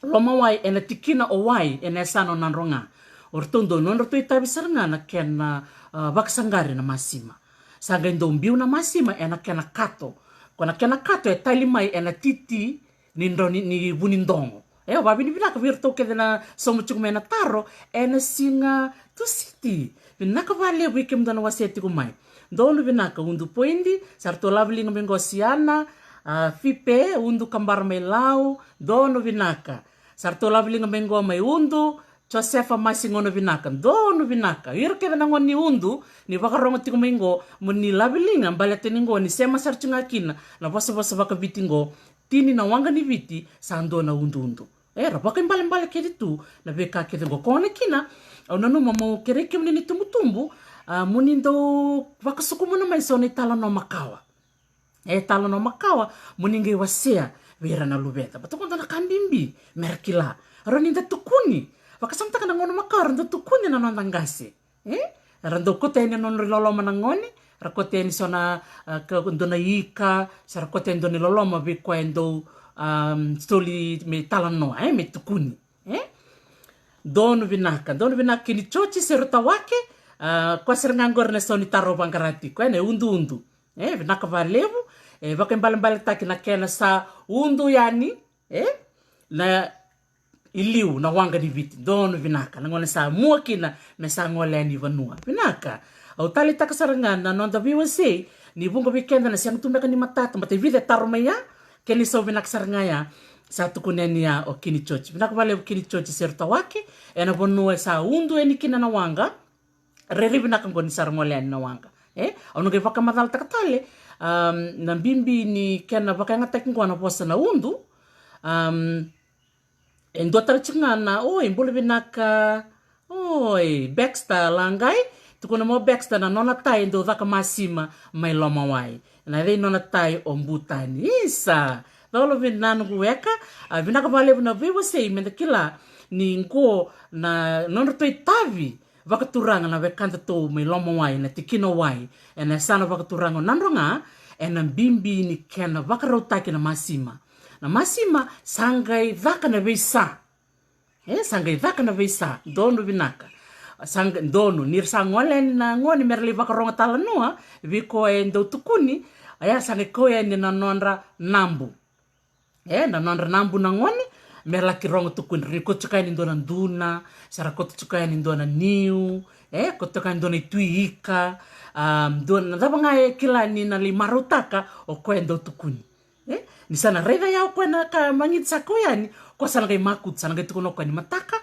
Lomawai ena tikina o Wai ena yasana o Nadroga. O ratou dau nodratou itavi sara ga na kena, a, vakasaqari na masima. Sa qai dau biu na masima ena kena kato. Ko na kena kato e tali mai ena titi ni dro-, ni, ni vunidogo. E, au vakavinavinaka vei iratou kece na sauma tiko mai na taro ena siga Tusiti. Vinaka vakalevu i kemudou na wasea tiko mai. Donu vinaka Udu Poidi, sa ratou laveliga mai qo Siana, a, Fipe, Udu Kabara mai Lau, donu vinaka. Sa ratou laveliga mai qo mai Udu, Josefa Masi, gauna vinaka, donu vinaka. Ira kece na gone ni Udu, ni vakarogo tiko mai qo, mo ni laveliga, baleta ni qo, ni sema sara tiko ga kina na vosavosa vakaviti qo, tini na waqa ni Viti, sa dua na uduudu. Era vakaibalebale kece tu na veika kece oqo. Ko na kina, au nanuma mo kerei kemuni na itubutubu, a, mo ni dau vakasukumuna mai so na italanoa makawa. E talanoa makawa mo ni qai wasea vei ira na luveda. Baleta oqo dua na ka bibi mera kila. Rau ni da tukuni. Vakasamataka na gauna makawa rau da tukuni na noda qase. E? Ra dau kauta yani na nodra iloloma na gone, ra kauta yani so na, a, ka dua na ika, sa ra kauta yani dua na iloloma vei koya e dau, am, soli me talanoa, e, me tukuni. E? Donu vinaka, donu vinaka kini Joji Serutawake, a, koya sara ga oqori na sau ni taro vaqara tiko, e, na uduudu. E, vinaka valevu, e, vakaibalebaletaki na kena sa udu yani, e, na iliu na waqa ni Viti, donu vinaka, na gone sa mua kina me sa gole yani vanua. Vinaka, au taleitaka sara ga na noda veiwasei, ni vuqa vei keda na sega tu beka ni matata, baleta e vica e taro mai ya, kena isau vinaka sara ga ya, sa tukuni yani ya o kini Joji. Vinaka valevu kini Joji Serutawake, ena vanua e sa udu yani kina na waqa, rairai vinaka oqo ni sa ra gole yani na waqa. E, au na qai vakamacalataka tale, am, na bibi ni kena vakayagataki oqo na vosa na udu. Am, e dua tale tiko ga na, oi, bula vinaka, oi, Baxter Laqai, tukuna mai o Baxter na nona tai e dau caka masima mai Lomawai. Na yacai nona tai o Butani. Isa, colo vina noqu weka, a, vinaka valevu na veiwasei meda kila ni qo na nodratou itavi vakaturaga na wekadatou mai Lomawai, na tikina Wai, ena yasana vakaturaga o Nadroga, ena bibi ni kena vakarautaki na masima. Na masima sa qai caka na veisa. E, sa qai caka na veisa, donu vinaka. Sa qai donu, ni ra sa gole yani na gone mera lai vakarogo talanoa vei koya e dau tukuni, a, ia sa qai kau yani na nodra nabu. E, na nodra nabu na gone, me laki rogo tukuni. Ra ni kauta tiko yani dua na duna, sa ra kauta tiko yani dua na niu, e, kauta tiko yani dua na itui ika, a, dua na cava ga e kila ni na lai marautaka o koya e dau tukuni. E, ni sa na raica ya o koya na ka magiti sa kau yani, o koya sa na qai makutu, sa na qai tukuna o koya ni mataka,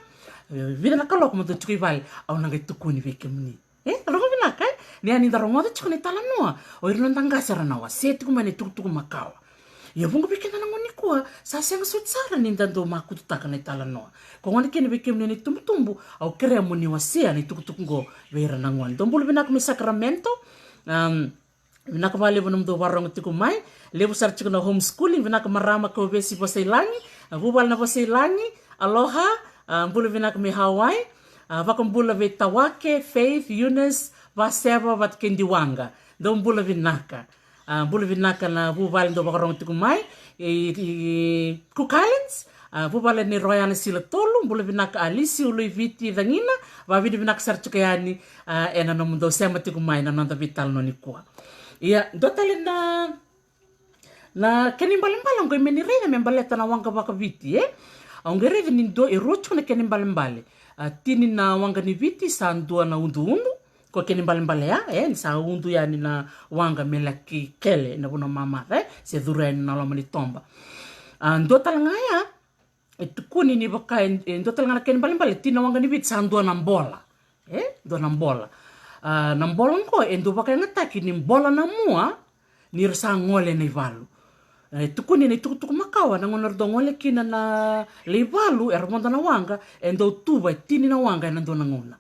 e, vica na kaloko mo dau tiko i vale, au na qai tukuni vei kemuni. E, rogo vinaka, e? Ni a ni da rogoca tiko na italanoa, o ira na noda qase era na wasea tiko mai na itukutuku makawa. Ia vuqa vei keda na gauna nikua, sa sega soti sara ni da dau makututaka na italanoa. Ko gona kina vei kemuni na itubutubu, au kerea mo ni wasea na itukutuku qo vei ira na gone. Dou bula vinaka mai Sacramento, am, vinaka valevu nomudou vakarogo tiko mai. Levu sara tiko na homeschooling, vinaka marama Kauvesi Vosailagi, a, vuvale na Vosailagi, aloha, a, bula vinaka mai Hawaii, a, vakabula vei Tawake, Faith, Eunice, Vaseva, vata kei Diwaqa. Dou bula vinaka. A, bula vinaka na vuvale dou vakarogo tiko mai, i, i, i Cook Islands, a, vuvale ni Royana Sila Tolu, bula vinaka Alisi Uluiviti Cagina, vavinavinaka sara tiko yani, a, ena nomudou sema tiko mai na noda veitalanoa nikua. Ia, dua tale na, na kena ibalebale, au qai mani raica me baleta na waqa vakaviti, e? Au qai raica ni dua, e rua tiko na kena ibalebale. A, tini na waqa ni Viti sa dua na uduudu, ko kena ibalebale ya, e, ni sa udu yani na waqa me laki kele na vanua mamaca, e, se curu yani na loma ni toba. A, dua tale ga ya, e tukuni ni vaka, e, e dua tale ga na kena ibalebale, tini na waqa ni Viti sa dua na bola. E, dua na bola. A, na bola oqo, e dau vakayagataki ni bola na mua, ni ra sa gole na ivalu. E tukuni na itukutuku makawa, na gauna ra dau gole kina na lai valu, era vodo na waqa, e dau tuva e tini na waqa ena dua na gauna.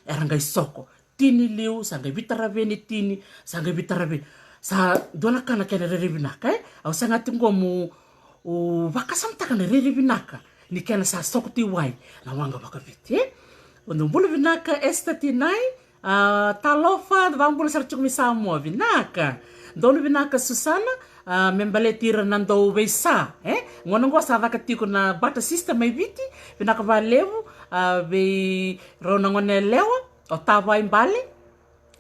Era qai soko. Tini liu, sa qai vitaraveni tini, sa qai vitaraveni. Sa dua na ka na kena rairai vinaka, e? Au saga tiko qo mo, o, vakasamataka na rairai vinaka ni kena sa soko tu i wai na waqa vakaviti, e? O dou bula vinaka Esther Tinai, a, talofa, vakabula sara tiko mai Samoa, vinaka. Donu vinaka Susana, a, me baleti ira na dau veisa, e? Gauna oqo sa caka tiko na barter system mai Viti, vinaka valevu, a, vei rau na gone yalewa, o Tavai Bale,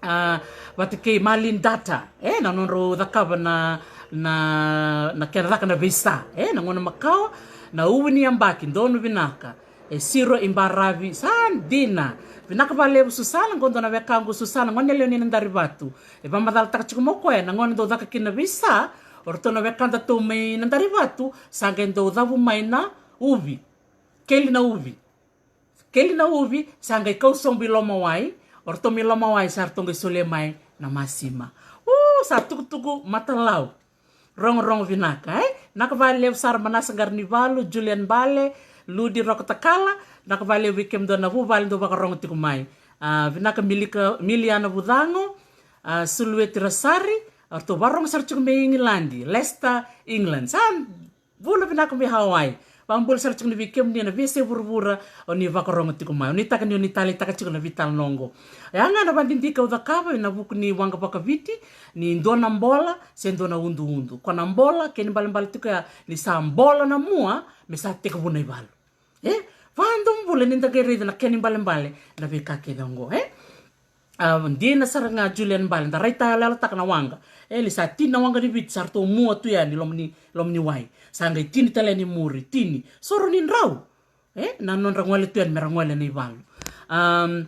a, vata kei Marlene Data, e, na nodrau cakava na, na, na kena caka na veisa, e, na gauna makawa, na uvu ni yabaki, donu vinaka. E Siro i Baravi, sa dina. Vinaka valevu Susana, qo dua na wekaqu Susana, gone yalewa ni Nadarivatu. E vakamacalataka tiko mai o koya, na gauna dau caka kina na veisa, o ratou na wekadatou mai Nadarivatu, sa qai dau cavu mai na uvi. Keli na uvi. Keli na uvi, sa qai kau sobu i Lomawai, o ratou mai Lomawai, sa ratou qai solia mai na masima. U, sa tukutuku matalau. Rogorogo vinaka, e? Vinaka valevu sara Manasa Qaranivalu, Julian Bale, Ludi Rokotakala, vinaka vakalevu vei kemudou na vuvale dou vakarogo tiko mai. A, vinaka Milika, Miliana Vucago, a, Sulueti Rasari, a, ratou vakarogo sara tiko mai Igiladi, Leicester, England. Sa bula vinaka mai Hawaii. Vakabula sara tiko ni vei kemuni na veiyasai vuravura o ni vakarogo tiko mai. O ni taka ni o ni taleitaka tiko na veitalanoa oqo. E a ga na vakadidike au cakava ena vuku ni waqa vakaviti, ni dua na bola se dua na uduudu. Ko na bola, kena ibalebale tiko ya ni sa bola na mua, me sa tekivu na ivalu. E, vakadomobula ni da qai raica na kena ibalebale na veika kece oqo, e? A, dina sara ga Julian Bale, da raitayaloyalotaka na waqa. E, ni sa tini na waqa ni Viti sa ratou mua tu yani loma ni, loma ni wai. Sa qai tini tale yani muri, tini. Soro ni drau. E, na nodra gole tu yani me ra gole na ivalu. Am,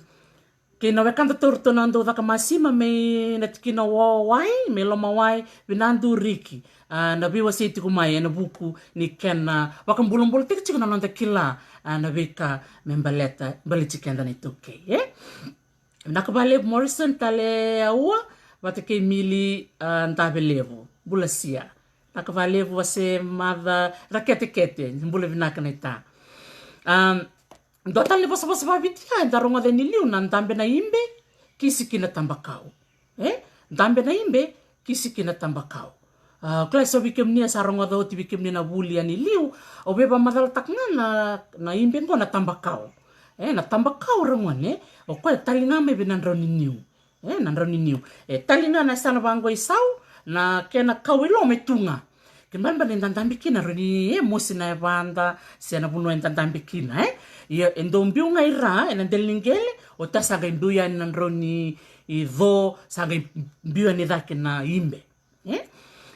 kei na wekada tauri tu na dau caka masima mai na tikina o wai, mai loma wai, vinaduriki. A, na veiwasei tiko mai ena vuku ni kena vakabulabulataki tiko na noda kila, a, na veika me baleta, baleti keda na iTaukei, e? Vinaka vakalevu Morrison Taleaua, vata kei Mili, a, Davelevu. Bula Sia. Vinaka vakalevu Wase Maca Raketekete. Bula vinaka naita. Am, dua tale ni vosavosa vakaviti ya eda rogoca yani liu na dabe na ibe, kisi ki na tabakau. E? Dabe na ibe, kisi ki na tabakau. A, kila so vei kemuni a sa rogoca oti vei kemuni na vuli yani liu, au via vakamacalataka ga na, na ibe qo na tabakau. E, na tabakau ragone, o koya e tali ga mai vei na drau ni niu. E, na drau ni niu. E tali ga na yasana vaqo i sau, na kena kau i loma e tu ga. Kena ibalebale ni da dabe kina drau ni, e, mosi na yavada, se na vanua eda dabe kina, e. Ia, e dau biu ga i ra, ena dela ni qele, oti ya sa qai biu yani na drau ni, i co, sa qai biu yani cake na ibe. E?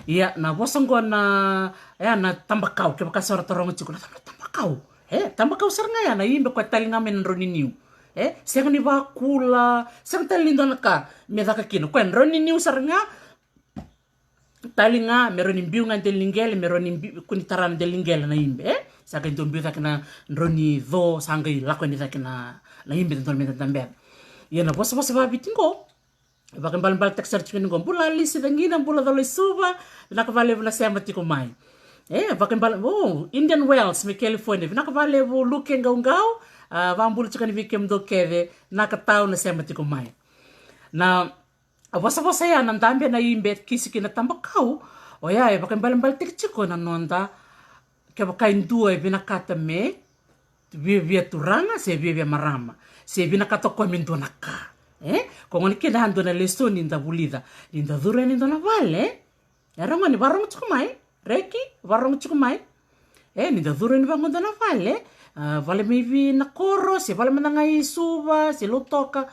Ia, na vosa qo na, e, na tabakau, kevaka sa ra taroga tiko, na cava na tabakau? E, tabakau sara ga ya na ibe koya tali ga mai na drau ni niu. E, sega ni vakula, sega tale ni dua na ka me caka kina. Koya drau ni niu sara ga, tali ga, me rawa ni biu ga dela ni qele, me rawa ni biu, kua ni tara na dela ni qele na ibe, e? Sa qai dau biu cake na drau ni co, sa qai lako yani cake na, na ibe dodonu me da dabe. Ia na vosavosa vakaviti qo, vakaibalebaletaki sara tiko ni qo. Bula Alisi Cagina, bula Colo i Suva, vinaka vakalevu na sema tiko mai. E, vakaibale, o, Indian Wells, mai California, vinaka vakalevu Luke Qauqau, a, vakabula tiko yani vei kemudou kece, vinaka tau na sema tiko mai. Na, a vosavosa ya na dabe na ibe kisi ki na tabakau, oya e vakaibalebaletaki tiko na noda, kevaka e dua e vinakata me, viavia turaga, se viavia marama, se vinakata o koya me dua na ka. E? Ko gona kina e dua na lesoni da vulica. Ni da curu yani dua na vale. E ragone, vakarogo tiko mai. Reki, vakarogo tiko mai. E, ni da curu yani vaqo dua na vale. A, vale mai vei na koro, se vale mada ga i Suva, se Lautoka.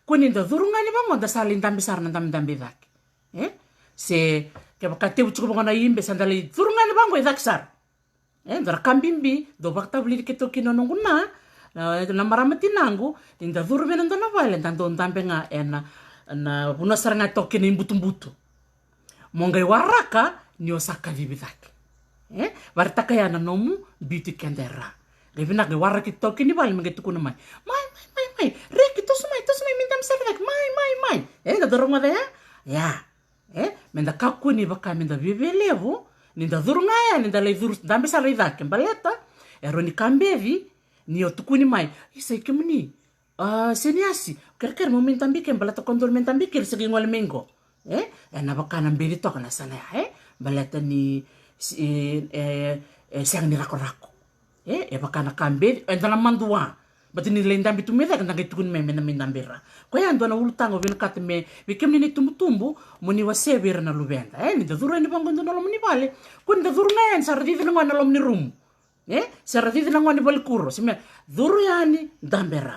Ko ni da curu ga yani vaqo da sa lai dabe sara na dabedabe i cake. E? Se, kevaka tevu tiko vaqo na ibe, sa da lai curu ga yani vaqo i cake sara. E, dua na ka bibi, dau vakatavulici keitou kina o noqu na, na, na marama tinaqu, ni da curu vei na dua na vale, da dau dabe ga ena, na vanua sara ga e toka kina ibutubutu. Mo qai waraka, ni o sa kacivi cake. E, vakaraitaka ya na nomu biuti keda e ra. Qai vinaka qai waraki toka ni vale, me qai tukuna mai. Mai, mai, mai, mai, Reki, toso mai, toso mai, me dabe sara cake, mai, mai, mai. E, da dau rogoca ya? Ya. E, me da kakua ni vaka me da viavia levu, ni da curu ga yani, da lai curu, dabe sara i cake, baleta e rawa ni ka beci, ni o tukuni mai, isa i kemuni. A, se ni asi, kerekere mo mai dabe i ke, baleta ko dou me dabe i ke, se qai gole mai qo. E, ena vaka na beci toka na yasana ya, e, baleta ni, si, e, e, e sega ni rakorako. E, e vaka na ka beci, eda na madua. Baleta ni lai dabe tu mai cake, da qai tukuni mai me na mai dabe i ra. Koya e dua na ulutaga au vinakata me, vei kemuni na itubutubu, mo ni wasea vei ira na luveda. E, ni da curu yani vaqo dua na loma ni vale. Ko ni da curu ga yani, sa ra cici na gone na loma ni rumu. E, sa ra cici na gone valikuro. Se me curu yani, dabe i ra.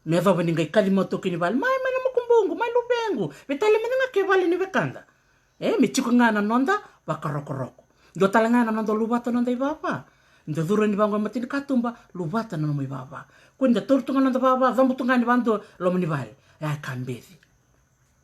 Me yacova ni qai kaci mai o taukei ni vale, mai, mai na makubuqu, mai luvequ, veitalia mada ga ke vale ni wekada. E, me tiko ga na noda vakarokoroko. Dua tale ga na noda luvata noda ivava. Ni da curu yani vaqo e matanikatuba, luvata na nomu ivava. Ko ni da taura tu ga na noda vava, cabu tu ga yani vadua, loma ni vale. E, ka beci.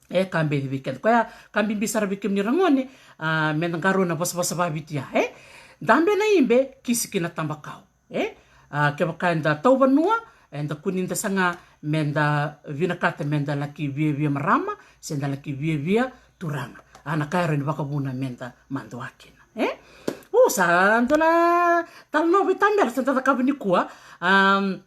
E, ka beci vei keda. Koya ka bibi sara vei kemuni ragone, a, me da qarauna vosavosa vakaviti ya, e? Dabe na ibe, kisi ki na tabakau. E? A, kevaka eda tauvanua, eda kua ni da saga me da vinakata me da laki viavia marama, se da laki viavia turaga. A, na ka e rawa ni vakavuna me da madua kina. E? U, Sa dua na talanoa veitabela sa da cakava nikua. Um,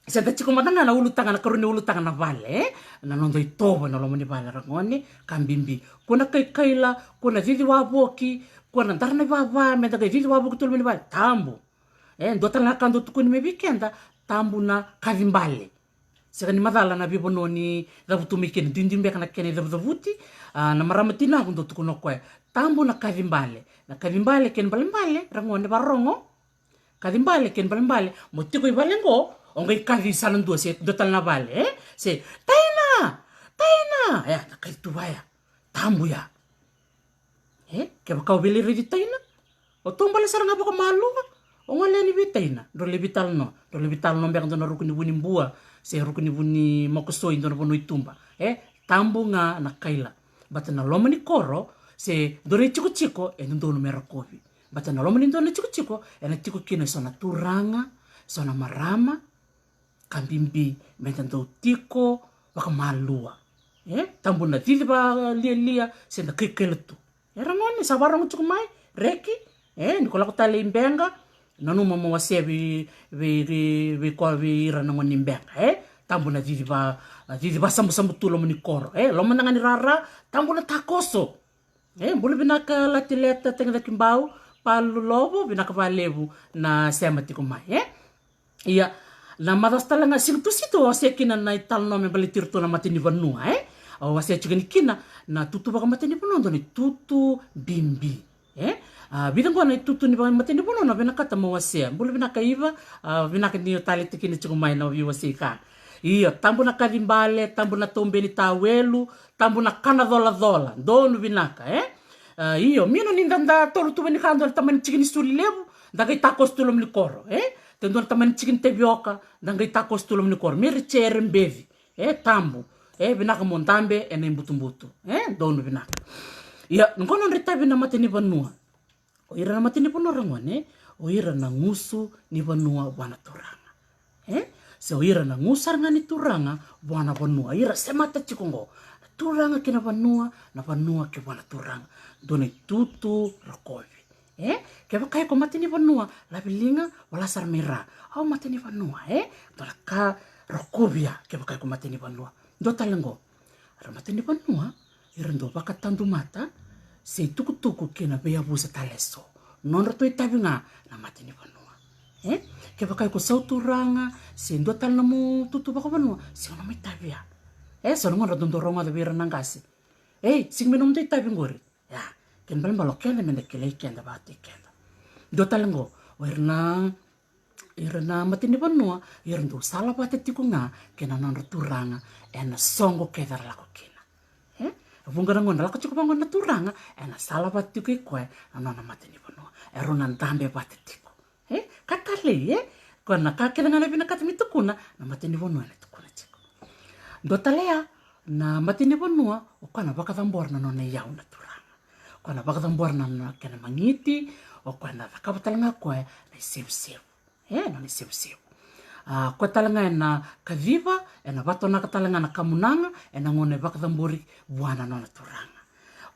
sa da tiko mada ga na ulutaga, na karua ni ulutaga na vale, e? Na noda itovo ena loma ni vale, ragone, ka bibi. Kua na kaikaila, kua na cici wavoki, kua na dara na ivava, me da qai cici wavoki tu loma ni vale, tabu. E, dua tale na ka dau tukuni mai vei keda, tabu na kaci bale. Sega ni macala na veivanua ni cavutu mai kina, duidui beka na kena icavucavuti. A, na marama tinaqu dau tukuna o koya, tabu na kaci bale. Na kaci bale kei na balebale, ragone, varogo. Kaci bale kei na balebale, mo tiko i vale qo, o qai kaci sa na dua, se dua tale na vale, e? Se, taina! Taina! E, na kaci tu vaya. Tabu ya. E, kevaka o via lai raici taina, o taubale sara ga vakamalua, o gole yani vei taina, drau lai veitalanoa, drau lai veitalanoa beka dua na ruku ni vu ni bua, se ruku ni vu ni mokosoi, dua na vanua i tuba. E, tabu ga na kaila. Baleta na loma ni koro, se dua na itikotiko, e dodonu me rokovi. Baleta na loma ni dua na itikotiko, ena tiko kina eso na turaga, eso na marama, ka bibi me da dau tiko vakamalua. E, tabu na cici vakalialia, se da kaikaila tu. E, ragone, sa varogo tiko mai, reki, e, ni ko lako tale i Beqa, nanuma mo wasea vei, vei, vei, vei koya, vei ira na gone ni Beqa, e? Tabu na cici va, cici vasabusabu tu loma ni koro, e? Loma na ga ni rara, tabu na takoso. E, bula vinaka Latileta, Tagicakibau, Palulolovo, vinaka vakalevu na sema tiko mai, e? Ia, na macawa tale ga, siga Tusiti au wasea kina na italanoa me baleti iratou na mata ni vanua, e? Au wasea tiko yani kina na tutu vakamata ni vanua, dua na itutu bibi, e? A, vica qo na itutu ni vakamata ni vanua na vinakata meu wasea. Bula vinaka Iva, a, vinaka ni o talei tiko kina tiko mai na veiwasei ka. Io, tabu na kaci bale, tabu na taube ni tawelu, tabu na kana colacola, donu vinaka, e? A, io, mino ni da, da toro tu vei ni ka dua na tamani tiki ni suli levu, da qai takoso tu loma ni koro, e? Te dua na tamani tiki ni tavioka, da qai takoso tu loma ni koro. Mere cere beci, e, tabu, e, vinaka mo dabe ena ibutubutu, e, donu vinaka. Ia, qo nodra itavi na mata ni vanua. O ira na mata ni vanua, ragone, o ira na gusu ni vanua vua na turaga. E? Se o ira na gusu sara ga ni turaga vua na vanua. Ira semata tiko qo. Na turaga kei na vanua, na vanua kei vua na turaga. Dua na itutu rokovi. E? Kevaka iko mata ni vanua, lavi liga, vola sara mai ra. Au mata ni vanua, e? Dua na ka rokovi ya, kevaka iko mata ni vanua. Dua tale qo. Ra mata ni vanua, ira dau vakatadumata se itukutuku kei na veiyavusa tale eso. Nodratou itavi ga na mata ni vanua. E? Kevaka iko sau turaga, se dua tale nomu tutu vakavanua, se o nomu itavi ya. E, so na gauna dau dau rogoca vei ira na qase. Ei, sega me nomudou itavi qori. Ia, kena ibalebale o keda me da kilai keda vakataki keda. Dua tale qo, o ira na, ira na mata ni vanua, ira dau sala vata tiko ga kei na nodra turaga ena soqo kece era lako kina. E? Vuqa na gauna lako tiko vaqo na turaga, ena sala vata tiko i koya na nona mata ni vanua. Erau na dabe vata tiko. E? Ka talei, e? Koya na ka kece ga na vinakata me tukuna, na mata ni vanua ena tukuna tiko. Dua tale ya, na mata ni vanua, o koya na vakacabora na nona iyau na turaga. O koya na vakacabora na, na kena magiti, o koya na cakava tale ga koya na isevusevu. E, nona isevusevu. A, koya tale ga ena kaciva, ena vatonaka tale ga na kamunaga, ena gauna e vakacabori vua na nona turaga.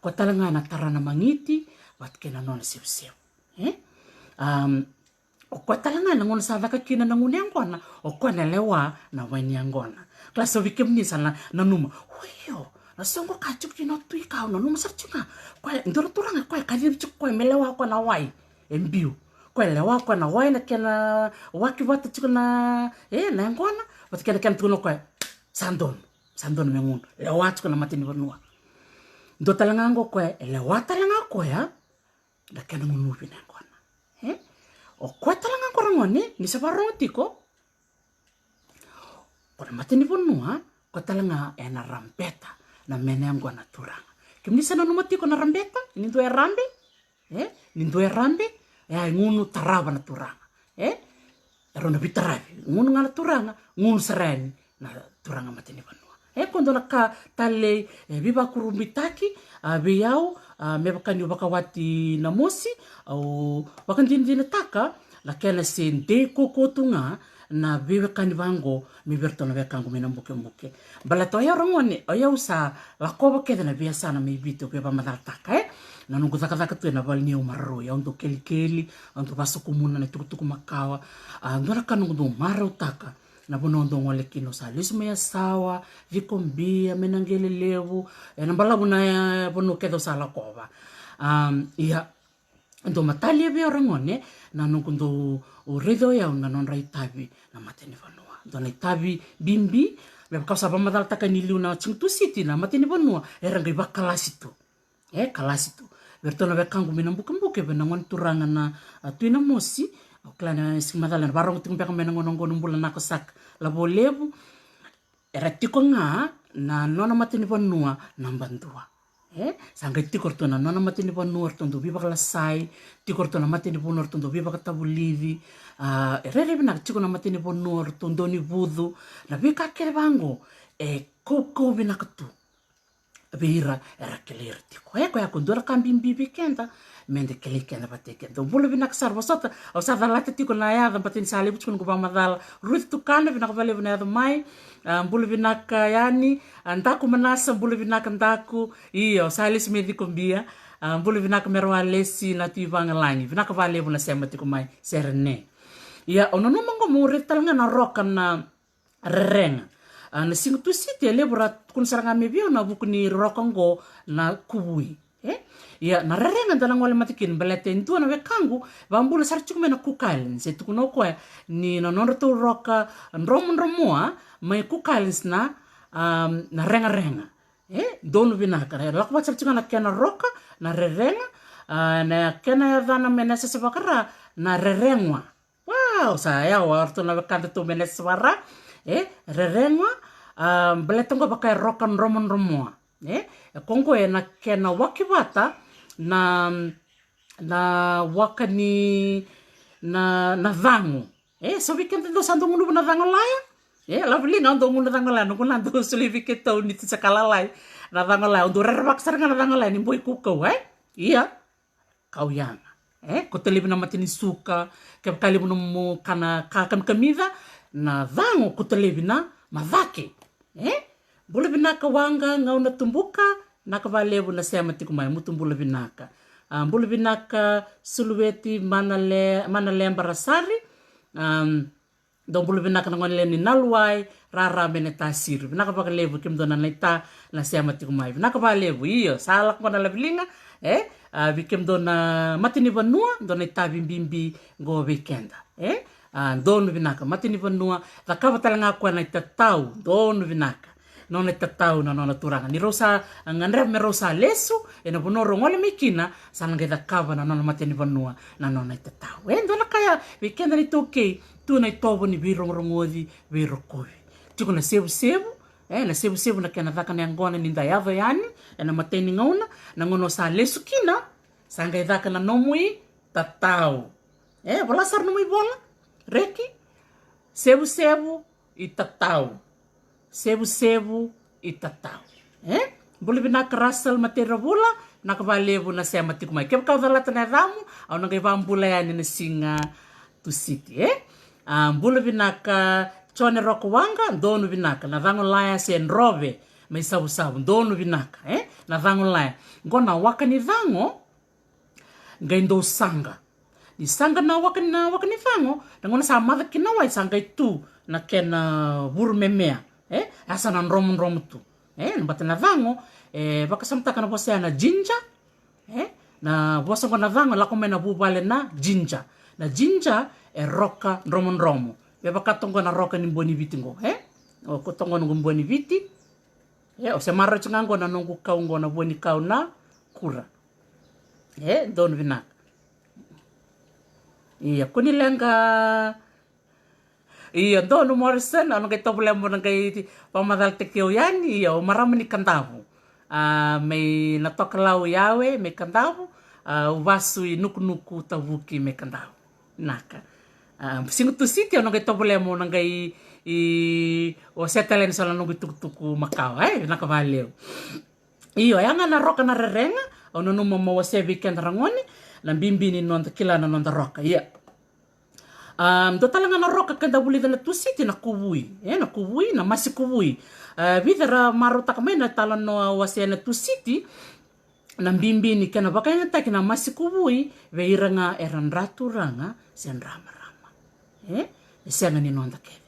Koya tale ga ena tara na magiti, vata kei na nona isevusevu. E? Am, o koya tale ga na gauna sa caka kina na gunu yaqona, o koya na lewa na wai ni yaqona. Kila so vei kemuni sa na nanuma, oi, io, na soqo ka tiko kina o Tui ka au nanuma sara tiko ga. Koya, dua na turaga koya kacivi tiko koya me lewa koya na wai e biu. Koya lewa koya na wai na kena waki vata tiko na, e, na yaqona, vata kei na kena tukuna o koya, sa donu, sa donu me gunu. Lewa tiko na mata ni vanua. Dua tale ga qo koya, e lewa tale ga koya na kena gunuvi na yaqona. E? O koya tale ga qo, ragone, ni sa vakarorogo tiko. Ko na mata ni vanua, koya tale ga ena rabeta na mene yaqona na turaga. Kemuni sa nanuma tiko na rabeta, ni dua e rabe, e? Ni dua e rabe, e a gunu tarava na turaga. E? Erau na veitaravi, gunu ga na turaga, gunu sara yani na turaga mata ni vanua. E, koya dua na ka talei, e, veivakurabuitaki, a, vei au, a, me vaka niu vakawati na mosi, au vakadinadinataka na kena se dei kaukaua tu ga na veiwekani vaqo mai vei iratou na wekaqu mai Nabukebuke. Baleta o yau, ragone, o yau sa lakova kece na veiyasana mai Viti au veivakamacalataka, e? Na noqu cakacaka tu ena vale ni au maroroi, au dau kelikeli, au dau vasokumuna na itukutuku makawa. A, dua na ka noqu dau marautaka na vanua au dau gole kina, au sa lesu mai Yasawa, Cikobia, mai Naqele Levu, ena balavu na, e, vanua kece au sa lakova. Am, ia, dau matalia vei au ragone na noqu dau raica o yau na nodra itavi na matanivanua. Dua na itavi bibi, me vaka au sa vakamacalataka ni liu na Tigu Tusiti, na matanivanua era qai vakalasi tu. E kalasi tu. Vei iratou na wekaqu mai na bukebuke, vei na gone turaga na, a, Tui Namosi, au kila na siki macala na varogo tiko beka mai na gone oqo na bula nako saka lavo levu. Era tiko ga na nona matanivanua na Badua. E sa qai tiko ratou na nona matanivanua ratou dau veivakalasai, tiko ratou na matanivanua ratou dau veivakatavulici. A, e rairai vinaka tiko na matanivanua ratou dau ni vucu, na veika kece vaqo e kaukau vinaka tu vei ira era kilai ira tiko. E koya ko dua na ka bibi vei keda, meda kilai keda vata kei keda. Dou bula vinaka sara, vosota, au sa calata tiko na yaca, baleta ni sa levu tiko noqu vakamacala. Ruth Tukana, vinaka vakalevu na yaco mai. A, bula vinaka yani. A, Daku Manasa, bula vinaka Daku. Io, au sa lesu mai Cikobia. A, bula vinaka Mera Walesi, na Tui Vagalagi. Vinaka vakalevu na sema tiko mai. Sere ne. Ia, au nanuma qo meu raica tale ga na roka na rerega. A, na Siga Tusiti e levu ra tukuna sara ga mai vei au na vuku ni roka oqo na kuvui. E? Ia, na rerega da na gole mada kina baleta e dua na wekaqu, vakabula sara tiko mai na Cook Islands. E tukuna o koya ni na nodratou roka dromodromoa mai Cook Islands na, am, na regarega. E? Donu vinaka. E lako vata sara tiko ga na kena roka na rerega, a, na kena yacana mai na sese vakara na reregua. Wow, sa yawa o ratou na wekadatou mai na sese vakara. E, reregua, a, baleta qo vaka e roka dromodromoa. E, e ko qo e na kena waki vata na, na waka ni na, na cago. E, so vei keda dou sa dau gunuva na cago laya. E, laveliga au dau gunu cago laya, noqu na dau soli vei keitou ni tisa ka lalai. Na cago laya, au dau rerevaka sara ga na cago laya ni boi kaukau, e? Ia. Kau yaga. E, kauta laivi na mata ni suka, kevaka levu nomu kana ka kamikamica, na cago kauta laivi na macake. E, bula vinaka Waqa, Gauna Tubuka, vinaka vakalevu na sema tiko mai, mutu bula vinaka. A, bula vinaka Suluweti, Manale, Manaleba Rasari, am, dou bula vinaka na gone lewe ni Naluwai, rara mai na tasiri. Vinaka vakalevu kemudou na naita na sema tiko mai. Vinaka vakalevu, io, sa lako qo na laveliga, e, a, vei kemudou na matanivanua, dou na itavi bibi qo vei keda. E, a, donu vinaka, matanivanua, cakava tale ga koya na itatau, donu vinaka. Nona itatau na nona turaga. Ni rau sa, a, gadreva me rau sa lesu, e na vanua rau gole mai kina, sa na qai cakava na nona matanivanua, na nona itatau. E, dua na ka ya, vei keda na iTaukei, tu na itovo ni veirogorogoci, veirokovi. Tiko na sevusevu, e, na sevusevu na kena caka na yaqona ni da yaco yani, e na matai ni gauna, na gauna o sa lesu kina, sa qai caka na nomu itatau. E, vola sara nomu ivola, reki, sevusevu, itatau. Sevusevu, itatau. E? Bula vinaka Russell Mateiravula, vinaka vakalevu na sema tiko mai. Kevaka au calata na yacamu, au na qai vakabula yani na Siga Tusiti, e? A, bula vinaka Jone Rokowaqa, donu vinaka. Na cago laya se drove, mai Savusavu, donu vinaka, e? Na cago laya. Qo na waka ni cago, qai dou saqa. Ni saqa na waka, na waka ni cago, na gauna sa maca kina na wai sa qai tu na kena vuru memea. E? A sa na dromodromo tu. E? Na bata na cago, e, vakasamataka na vosa ya na ginger. E? Na vosa qo na cago, lako mai na vuvale na ginger. Na ginger, e roka dromodromo. Me vaka toqo na roka ni bua ni Viti qo. E? O ko toqo noqu bua ni Viti. E? O se marau tiko ga qo na noqu kau qo na vua ni kau na kura. E, donu vinaka. Ia, kua ni leqa. Ia, donu Morrison, au na qai tovolea mo na qai vakamacalataki au yani, ia, o marama ni Kadavu. A, mai na tokalau yawe, mai Kadavu, a, au vasu i Nukunuku Tavuki mai Kadavu. Naka. A, Siga Tusiti, au na qai tovolea mo na qai, i, o se tale ni so na noqu itukutuku makawa, e, vinaka vakalevu. Io, ya ga na roka na rerega, au nanuma mo wasea vei keda ragone, na bibi ni noda kila na noda roka, ia. A, dua tale ga na roka keda vulica na Tusiti na kuvui, e, na kuvui, na masi kuvui. A, vica ra marautaka mai na talanoa wasea na Tusiti, na bibi ni kena vakayagataki na masi kuvui vei ira ga era dra turaga se dra marama. E, e sega ni noda kece.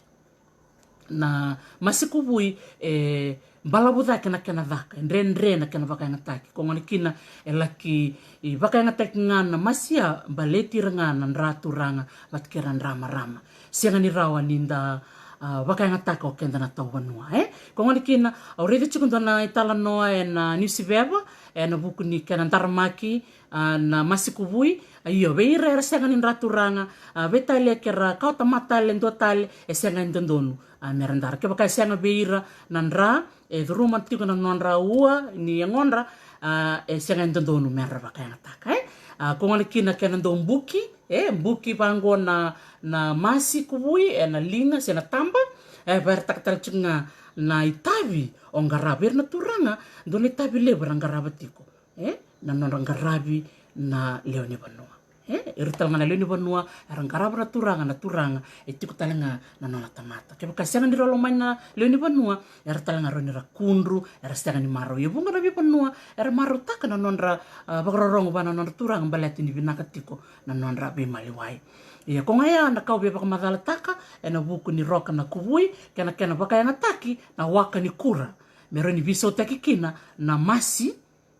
Na masi kuvui e balavu cake na kena caka, e dredre na kena vakayagataki. Ko gona kina e laki vakayagataki ga na masi ya baleti ira ga na dra turaga vata kei ira dra marama. Sega ni rawa ni da, a, vakayagataka o keda na tauvanua, e? Ko gona kina au raica tiko dua na italanoa ena niusiveva ena vuku ni kena daramaki, a, na masi kuvui. A, io, vei ira era sega ni dra turaga, a, veitalia ke ra kauta matale dua tale, e sega ni dodonu, a, mera dara. Kevaka e sega vei ira na dra, e curuma tiko na nodra ua ni yagodra, a, e sega ni dodonu mera vakayagataka, e? A, ko gona kina kena dau buki, e, buki vaqo na, na masi kuvui ena liga se na taba, e vakaraitaka tale tiko ga na itavi o qarava. Ira na turaga, dua na itavi levu era qarava tiko, e, na nodra qaravi na lewe ni vanua. E, ira tale ga na lewe ni vanua era qarava na turaga, na turaga e tiko tale ga na nona tamata. Kevaka e sega ni ra lomani na lewe ni vanua, era tale ga rawa ni ra kudru, era sega ni marau. Ia vuqa na veivanua era marautaka na nodra, a, vakarorogo vua na nodra turaga baleta ni vinaka tiko na nodra veimaliwai. Ia ko ga ya na ka au via vakamacalataka ena vuku ni roka na kuvui kei na kena vakayagataki na waka ni kura me rawa ni veisautaki kina na masi,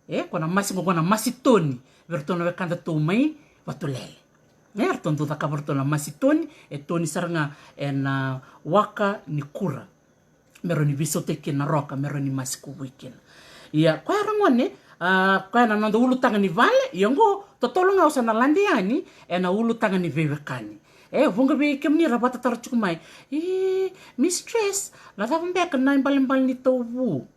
e, ko na masi qo, ko na masi toni vei iratou na wekadatou mai Vatulele. E, eratou dau cakava iratou na masi toni, e toni sara ga ena waka ni kura me rawa ni veisautaki kina na roka me rawa ni masi kuvui kina. Ia koya ra gone, a, koya na noda ulutaga ni vale. Ia qo totolo ga au sa na lade yani ena ulutaga ni veiwekani. E, vuqa vei kemuni ra vakatataro tiko mai, "E, mistress, na cava beka na ibalebale ni tauvu,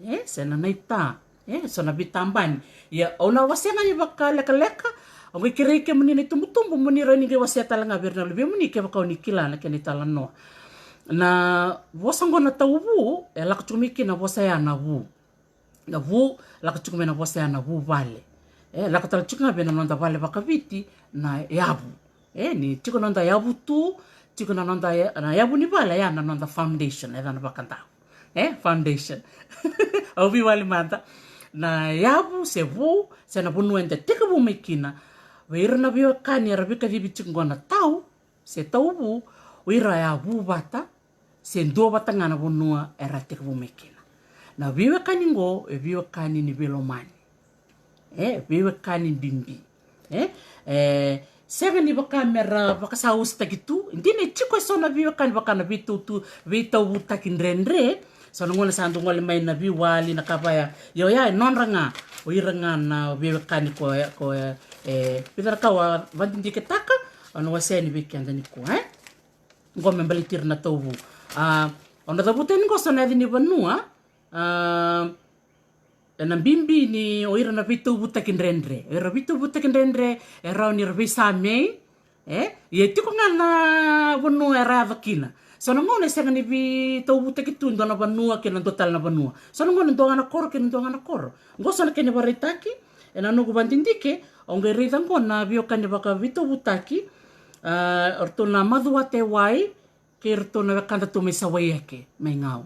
e, se na naita, e, so na veitabani?" Ia au na wasea ga ni vakalekaleka. Au qai kerei kemuni na itubutubu mo ni rawa ni qai wasea tale ga vei ira na luvemuni kevaka o ni kila na kena italanoa. Na vosa qo na tauvu e lako tiko mai kina na vosa ya na vu. Na vu, lako tiko mai na vosa ya na vuvale. E lako tale tiko ga vei na noda vale vakaviti na yavu. E, ni tiko na noda yavu tu, tiko na noda ya-, na yavu ni vale ya na noda foundation, e, na vakadau. E, foundation. Au veiwali mada. Na yavu se vu se na vanua eda tekivu mai kina, vei ira na veiwekani era veikacivi tiko qo na tau se tauvu, o ira ya vu vata se dua vata ga na vanua era tekivu mai kina. Na veiwekani qo e veiwekani ni veilomani. E veiwekani bibi. E, e sega ni vaka mera vakasausataki tu. Dina e tiko e so na veiwekani vaka na veitautu, veitauvutaki dredre. So na gauna sa dau gole mai na veiwali, na ka vaya. Io, ya e nodra ga, o ira ga na veiwekani ko, ko, e, vica na ka au a vadidiketaka, au na wasea yani vei keda nikua, e? Qo me baleti ira na tauvu. A, au na cavuta yani qo so na yaca ni vanua, a, ena bibi ni o ira na veitauvutaki dredre. O ira veitauvutaki dredre e rawa ni ra veisamei. E, ia e tiko ga na vanua era yaco kina. So na gauna e sega ni veitauvutaki tu dua na vanua kei na dua tale na vanua. So na gauna dua ga na koro kei na dua ga na koro. Qo so na kena ivakaraitaki ena noqu vadidike. Au qai raica qo na veiwekani vakaveitauvutaki, a, o ratou na Macuata e Wai kei ratou na wekadatou mai Sawaieke mai Gau.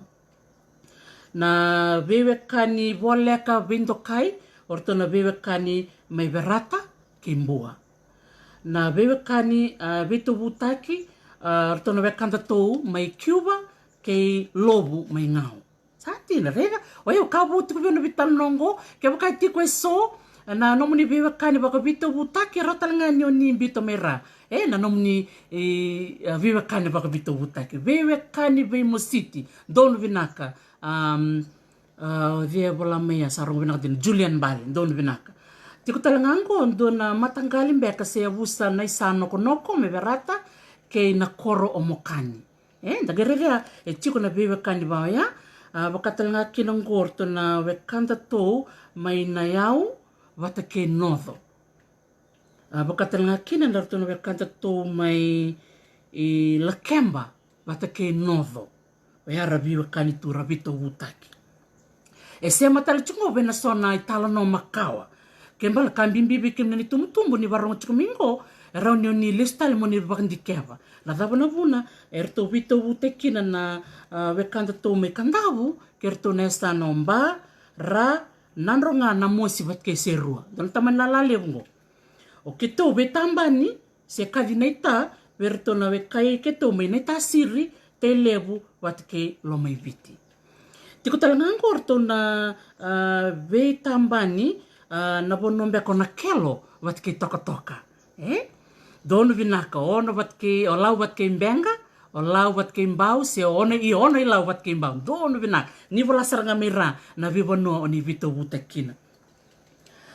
Na veiwekani voleka veidokai, o ratou na veiwekani mai Verata kei Bua. Na veiwekani, a, veitauvutaki, a, o ratou na wekadatou mai Cuba kei Lovu mai Gau. Sa dina, raica. O yau ka vou tiko vei au na veitalanoa qo, kevaka e tiko e so na nomuni veiwekani vakaveitauvutaki, e rawa tale ga ni o ni biuta mai ra. E, na nomuni, e, veiwekani vakaveitauvutaki, veiwekani veimositi, donu vinaka. Am, a, o cei e vola mai ya, sa rogo vinaka dina, Julian Bale, donu vinaka. Tiko tale ga qo dua na mataqali beka se yavusa Naisa Nokonoko mai Verata kei na koro o Mokani. E, da qai raica e tiko na veiwekani va oya. A, vaka tale ga kina qo o ratou na wekadatou mai Nayau vata kei Noco. A, vaka tale ga kina na ratou na wekadatou mai, e, Lakeba vata kei Noco. Oya ra veiwekani tu, ra veitauvutaki. E sema tale tiko qo vei na so na italanoa makawa. Ke bale ka bibi vei kemuni na itubutubu ni varogo tiko mai qo, e rawa ni o ni lesu tale mo ni vakadikeva. Na cava na vuna e ratou veitauvutaki kina na, a, wekadatou mai Kadavu kei ratou na yasana o Ba, Ra, Nadro ga na mosi vata kei Serua, dua na tamani lala levu qo. O keitou veitabani se kaci naita vei iratou na wekai keitou mai naita Siri, Tailevu vata kei Lomaiviti. Tiko tale ga qo o ratou na, a, veitabani, a, na vanua beka o Nakelo vata kei Tokatoka. E? Donu vinaka, o Ono vata kei, o Lau vata kei Beqa, o Lau vata kei Bau, se o Ono, i Ono i Lau vata kei Bau. Donu vinaka. Ni vola sara ga mai ra na veivanua o ni veitauvutaki kina.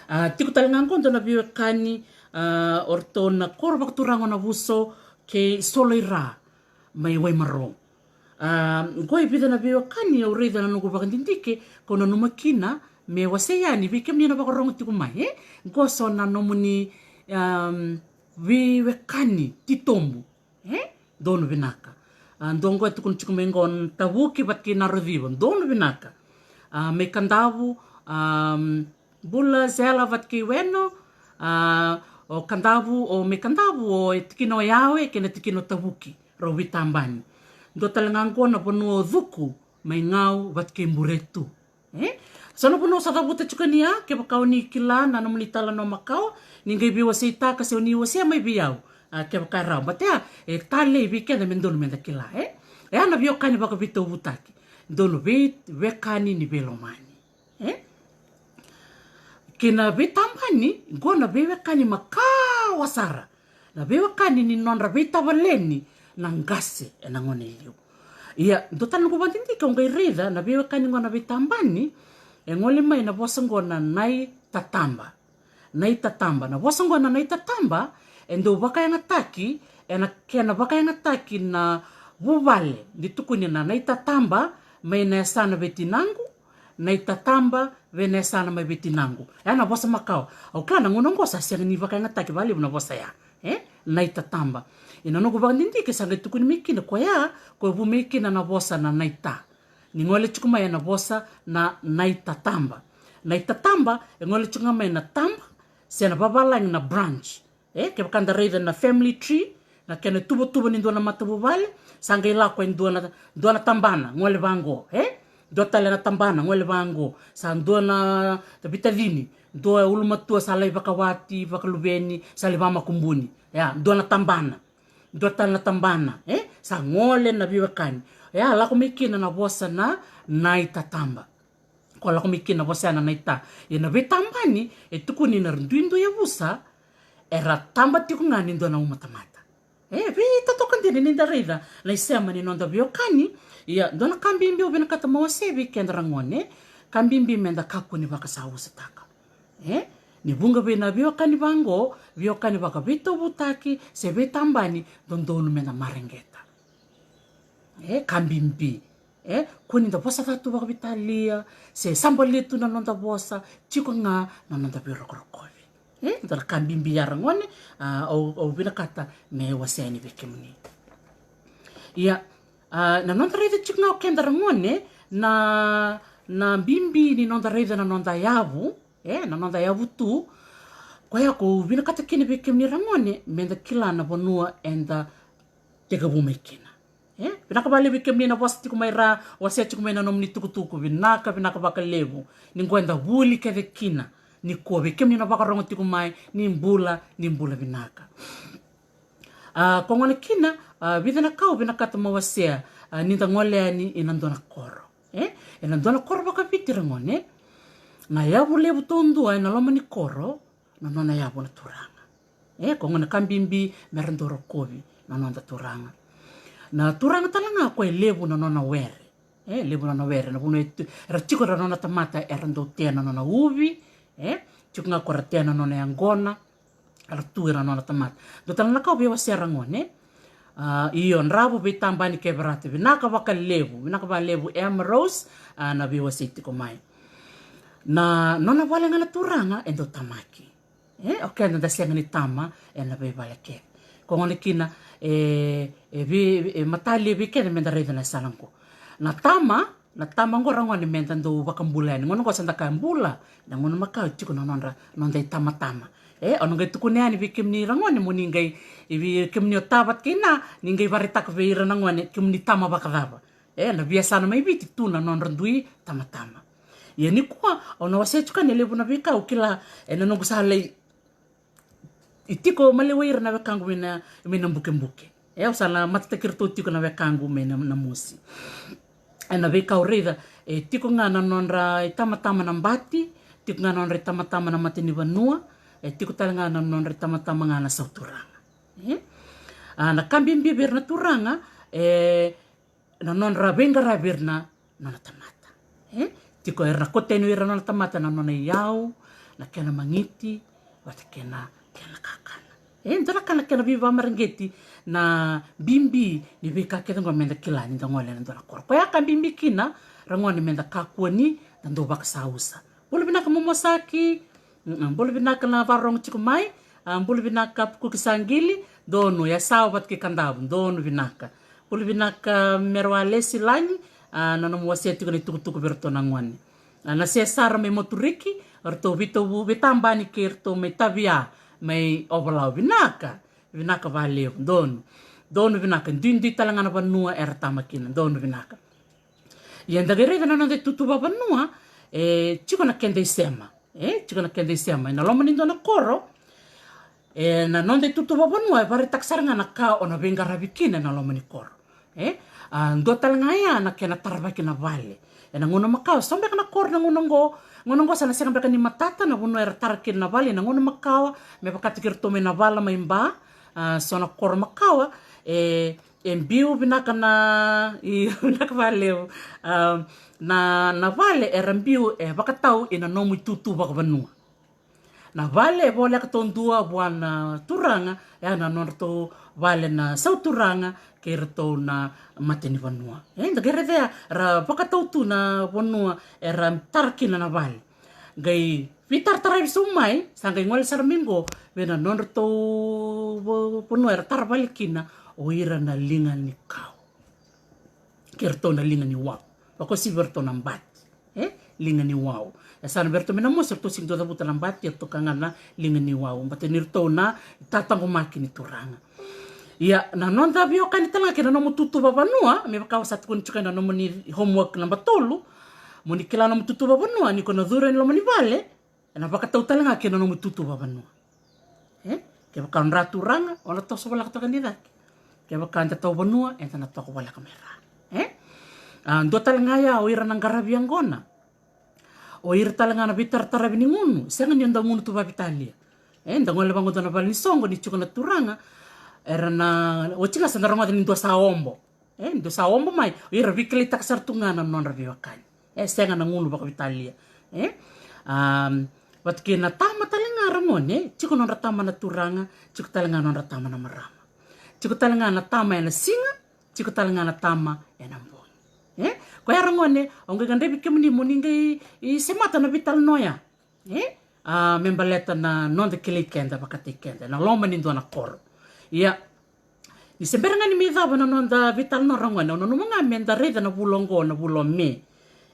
A, tiko tale ga qo dua na veiwekani, a, o ratou na koro vakaturaga o Navuso kei Soloira mai Waimaro. A, qo e vica na veiwekani au raica na noqu vakadidike, kau nanuma kina me wasei yani vei kemuni na vakarogo tiko mai, e? Qo so na nomuni, am, veiwekani titobu, e? Donu vinaka. A, dua qo e tukuna tiko mai qo Tavuki vata kei Narociva, donu vinaka. A, mai Kadavu, am, Bula Zela vata kei Weno, a, o Kadavu, o mai Kadavu, o e tikina o Yawe kei na tikina o Tavuki, rau veitabani. Dua tale ga qo na vanua o Cuku mai Gau vata kei Buretu. E? So na vanua sa cavuta tiko ni a, kevaka o ni kila na nomuni talanoa makawa, ni qai veiwaseitaka se o ni wasea mai vei au. A, kevaka e rawa, but e a, e talei vei keda me donu meda kila, e? E a na veiwekani vakaveitauvutaki. Donu veiwekani ni veilomani. E? Kei na veitabani, qo na veiwekani makawa sara. Na veiwekani ni nodra veitavaleni na qase ena gauna e liu. Ia, dua tale noqu vakadidike au qai raica na veiwekani qo na veitabani, e gole mai na vosa qo na nai tataba. Nai tataba. Na vosa qo na nai tataba, e dau vakayagataki, ena kena vakayagataki na vuvale, ni tukuni na nai tataba mai na yasana vei tinaqu, nai tataba vei na yasana mai vei tinaqu. E a na vosa makawa. Au kila na gauna qo sa sega ni vakayagataki vakalevu na vosa ya. E? Nai tataba. Ena noqu vakadidike sa qai tukuni mai kina koya, ko vu mai kina na vosa na naita. Ni gole tiko mai ena vosa na nai tataba. Nai tataba, e gole tiko ga mai na taba, se na vavalagi na branch. E, kevaka da raica na family tree, na kena tuvatuva ni dua na matavuvale, sa qai lako e dua na, dua na tabana, gole vaqo, e? Dua tale na tabana, gole vaqo, sa dua na vitacini, dua ulumatua sa lai vakawati, vakaluveni, sa lai vamakubuni. Ia, dua na tabana, dua tale na tabana, e? Sa gole na veiwekani. Ia, lako mai kina na vosa na nai tataba. Ko lako mai kina na vosa ya na naita. Ia na veitabani, e tukuni na ra duidui yavusa, era taba tiko ga ni dua na uma tamata. E, veitotoka dina ni da raica na isema ni noda veiwekani. Ia, dua na ka bibi au vinakata meu wasea vei keda ragone, ka bibi meda kakua ni vakasausataka. E, ni vuqa vei na veiwekani vaqo, veiwekani vakaveitauvutaki, se veitabani, dodonu meda mareqeta. E, ka bibi. E, kua ni da vosa ca tu vakaveitalia, se sabalia tu na noda vosa, tiko ga na noda veirokorokovi. E, dua na ka bibi ya ragone, a, au, au vinakata me wasea yani vei kemuni. Ia, a, na noda raica tiko ga o keda ragone, na, na bibi ni noda raica na noda yavu, e, na noda yavu tu, koya ko vinakata kina vei kemuni ragone, meda kila na vanua eda tekivu mai kina. E, vinaka vakalevu vei kemuni na vosa tiko mai ra, wasea tiko mai na nomuni tukutuku, vinaka, vinaka vakalevu. Ni qo eda vuli kece kina. Nikua vei kemuni na vakarogo tiko mai, ni bula, ni bula vinaka. A, ko gona kina, a, vica na ka au vinakata meu wasea, a, ni da gole yani ena dua na koro. E, ena dua na koro vakaviti ragone, na yavu levu taudua ena loma ni koro, na nona yavu na turaga. E, ko gona ka bibi, mera dau rokovi na noda turaga. Na turaga tale ga ko e levu na nona were. E, levu na nona were, na vanua e tu, era tiko era nona tamata, era dau tea na nona uvi. E, tiko ga ko ra tea na nona yaqona, era tu era nona tamata. Dua tale na ka au veiwasea ragone. A, io, dravo veitabani kei Verata, vinaka vakalevu, vinaka vakalevu Emma Rose, a, na veiwasei tiko mai. Na nona vale ga na turaga e dau tamaki. E, o keda da sega ni tama ena veivale kece. Ko gona kina, e, e, vei, e matalia vei keda meda raica na sala qo. Na tama, na tama qo ragone meda dau vakabula yani. Gona qo sa da kaya bula, na gona makawa tiko na nodra, noda itamatama. E, au na qai tukuna yani vei kemuni ragone mo ni qai, vei kemuni o ta vata kei na, ni qai vakaraitaka vei ira na gone, kemuni tama vakacava. E, na veiyasana mai Viti tu na nodra dui tamatama. Ia nikua au na wasea tiko yani e levu na veika au kila ena noqu sa lai tiko maliwai ira na wekaqu mai na, mai na bukebuke. E, au sa na matataki iratou tiko na wekaqu mai na, na mosi. Ena veika au raica, e tiko ga na nodra itamatama na bati, tiko ga na nodra itamatama na matanivanua, e tiko tale ga na nodra itamatama ga na sauturaga. E? A, na ka bibi vei ira na turaga, e, na nodra veiqaravi ira na nona tamata. E? Tiko era na kauta yani o ira na nona tamata na nona iyau, na kena magiti, vata kei na kena kakana. E, dua na ka na kena veivakamareqeti na bibi ni veika kece qo meda kila ni da gole ena dua na koro. Koya ka bibi kina, ra gone meda kakua ni da dau vakasausa. Bula vinaka Momosaki. Mm, bula vinaka na vakarorogo tiko mai. A, bula vinaka Pukuki Saqili, donu, Yasawa vata kei Kadavu, donu vinaka. Bula vinaka Merewalesi Lagi, a, na nomu wasea tiko na itukutuku vei iratou na gone. A, na Sesara mai Moturiki, o iratou veitou, veitabani kei iratou mai Tavia, mai Ovalau, vinaka. Vinaka vakalevu, donu. Donu vinaka, duidui tale ga na vanua era tama kina, donu vinaka. Ia da qai raica na noda itutu vakavanua, e, tiko na keda isema. E, tiko na keda isema. Ena loma ni dua na koro, e, na noda itutu vakavanua, e vakaraitaka sara ga na ka o na veiqaravi kina ena loma ni koro. E, a, dua tale ga ya na kena taravaki na vale. Ena gauna makawa, so beka na koro na gauna qo, gauna qo sa na sega beka ni matata na vanua era tara kina na vale, ena gauna makawa, me vakataki iratou mai na vala mai Ba, a, so na koro makawa, e, e biu vinaka na, i, vinaka vakalevu. A, na, na vale era biu e vakatau ina nomu itutu vakavanua. Na vale e voleka taudua vua na turaga, e na nodratou vale na sauturaga, kei iratou na matanivanua. E, da qai raica ya, ra vakatau tu na vanua era tara kina na vale. Qai veitarataravi sobu mai, sa qai gole sara mai qo, vei na nodratou va-, vanua era tara vale kina, o ira na liga ni kau. Kei iratou na liga ni wau. Vakauasivi vei iratou na bati. E? Liga ni wau. E sa na vei iratou mai na mosi, iratou sega ni dau cavuta na bati, iratou ka ga na liga ni wau. Bati ni iratou na itataqomaki ni turaga. Ia, na noda veiwekani tale ga kei na nomu tutu vakavanua, me vaka au sa tukuna tiko ena nomuni homework naba tolu, mo ni kila nomu tutu vakavanua, ni ko na curu ena loma ni vale, ena vakatau tale ga kei na nomu tutu vakavanua. E? Kevaka o dra turaga, o na toso voleka toka ni cake. Kevaka eda tau vanua, eda na toka voleka mai ra. E? A, dua tale ga ya, o ira na qaravi yaqona. O ira tale ga na veitarataravi ni gunu, sega ni da gunu tu vakaveitalia. E, da gole vaqo dua na vale ni soqo ni tiko na turaga, era na, oti ga sa da rogoca ni dua sa obo. E, dua sa obo mai, o ira veikilaitaka sara tu ga na nodra veiwekani. E, sega na gunu vakaveitalia. E, am, vata kei na tama tale ga ra gone, e, tiko nodra tama na turaga, tiko tale ga nodra tama na marama. Tiko tale ga na tama ena siga, tiko tale ga na tama ena bogi. E, koya ra gone, au qai gadrevi kemuni mo ni qai, i, semata na veitalanoa ya. E? A, me baleta na noda kilai keda, vakataki keda, na loma ni dua na koro. Ia, ni se bera ga ni mai cava na noda veitalanoa ra gone, au nanuma ga me da raica na vula oqo, na vula o Me.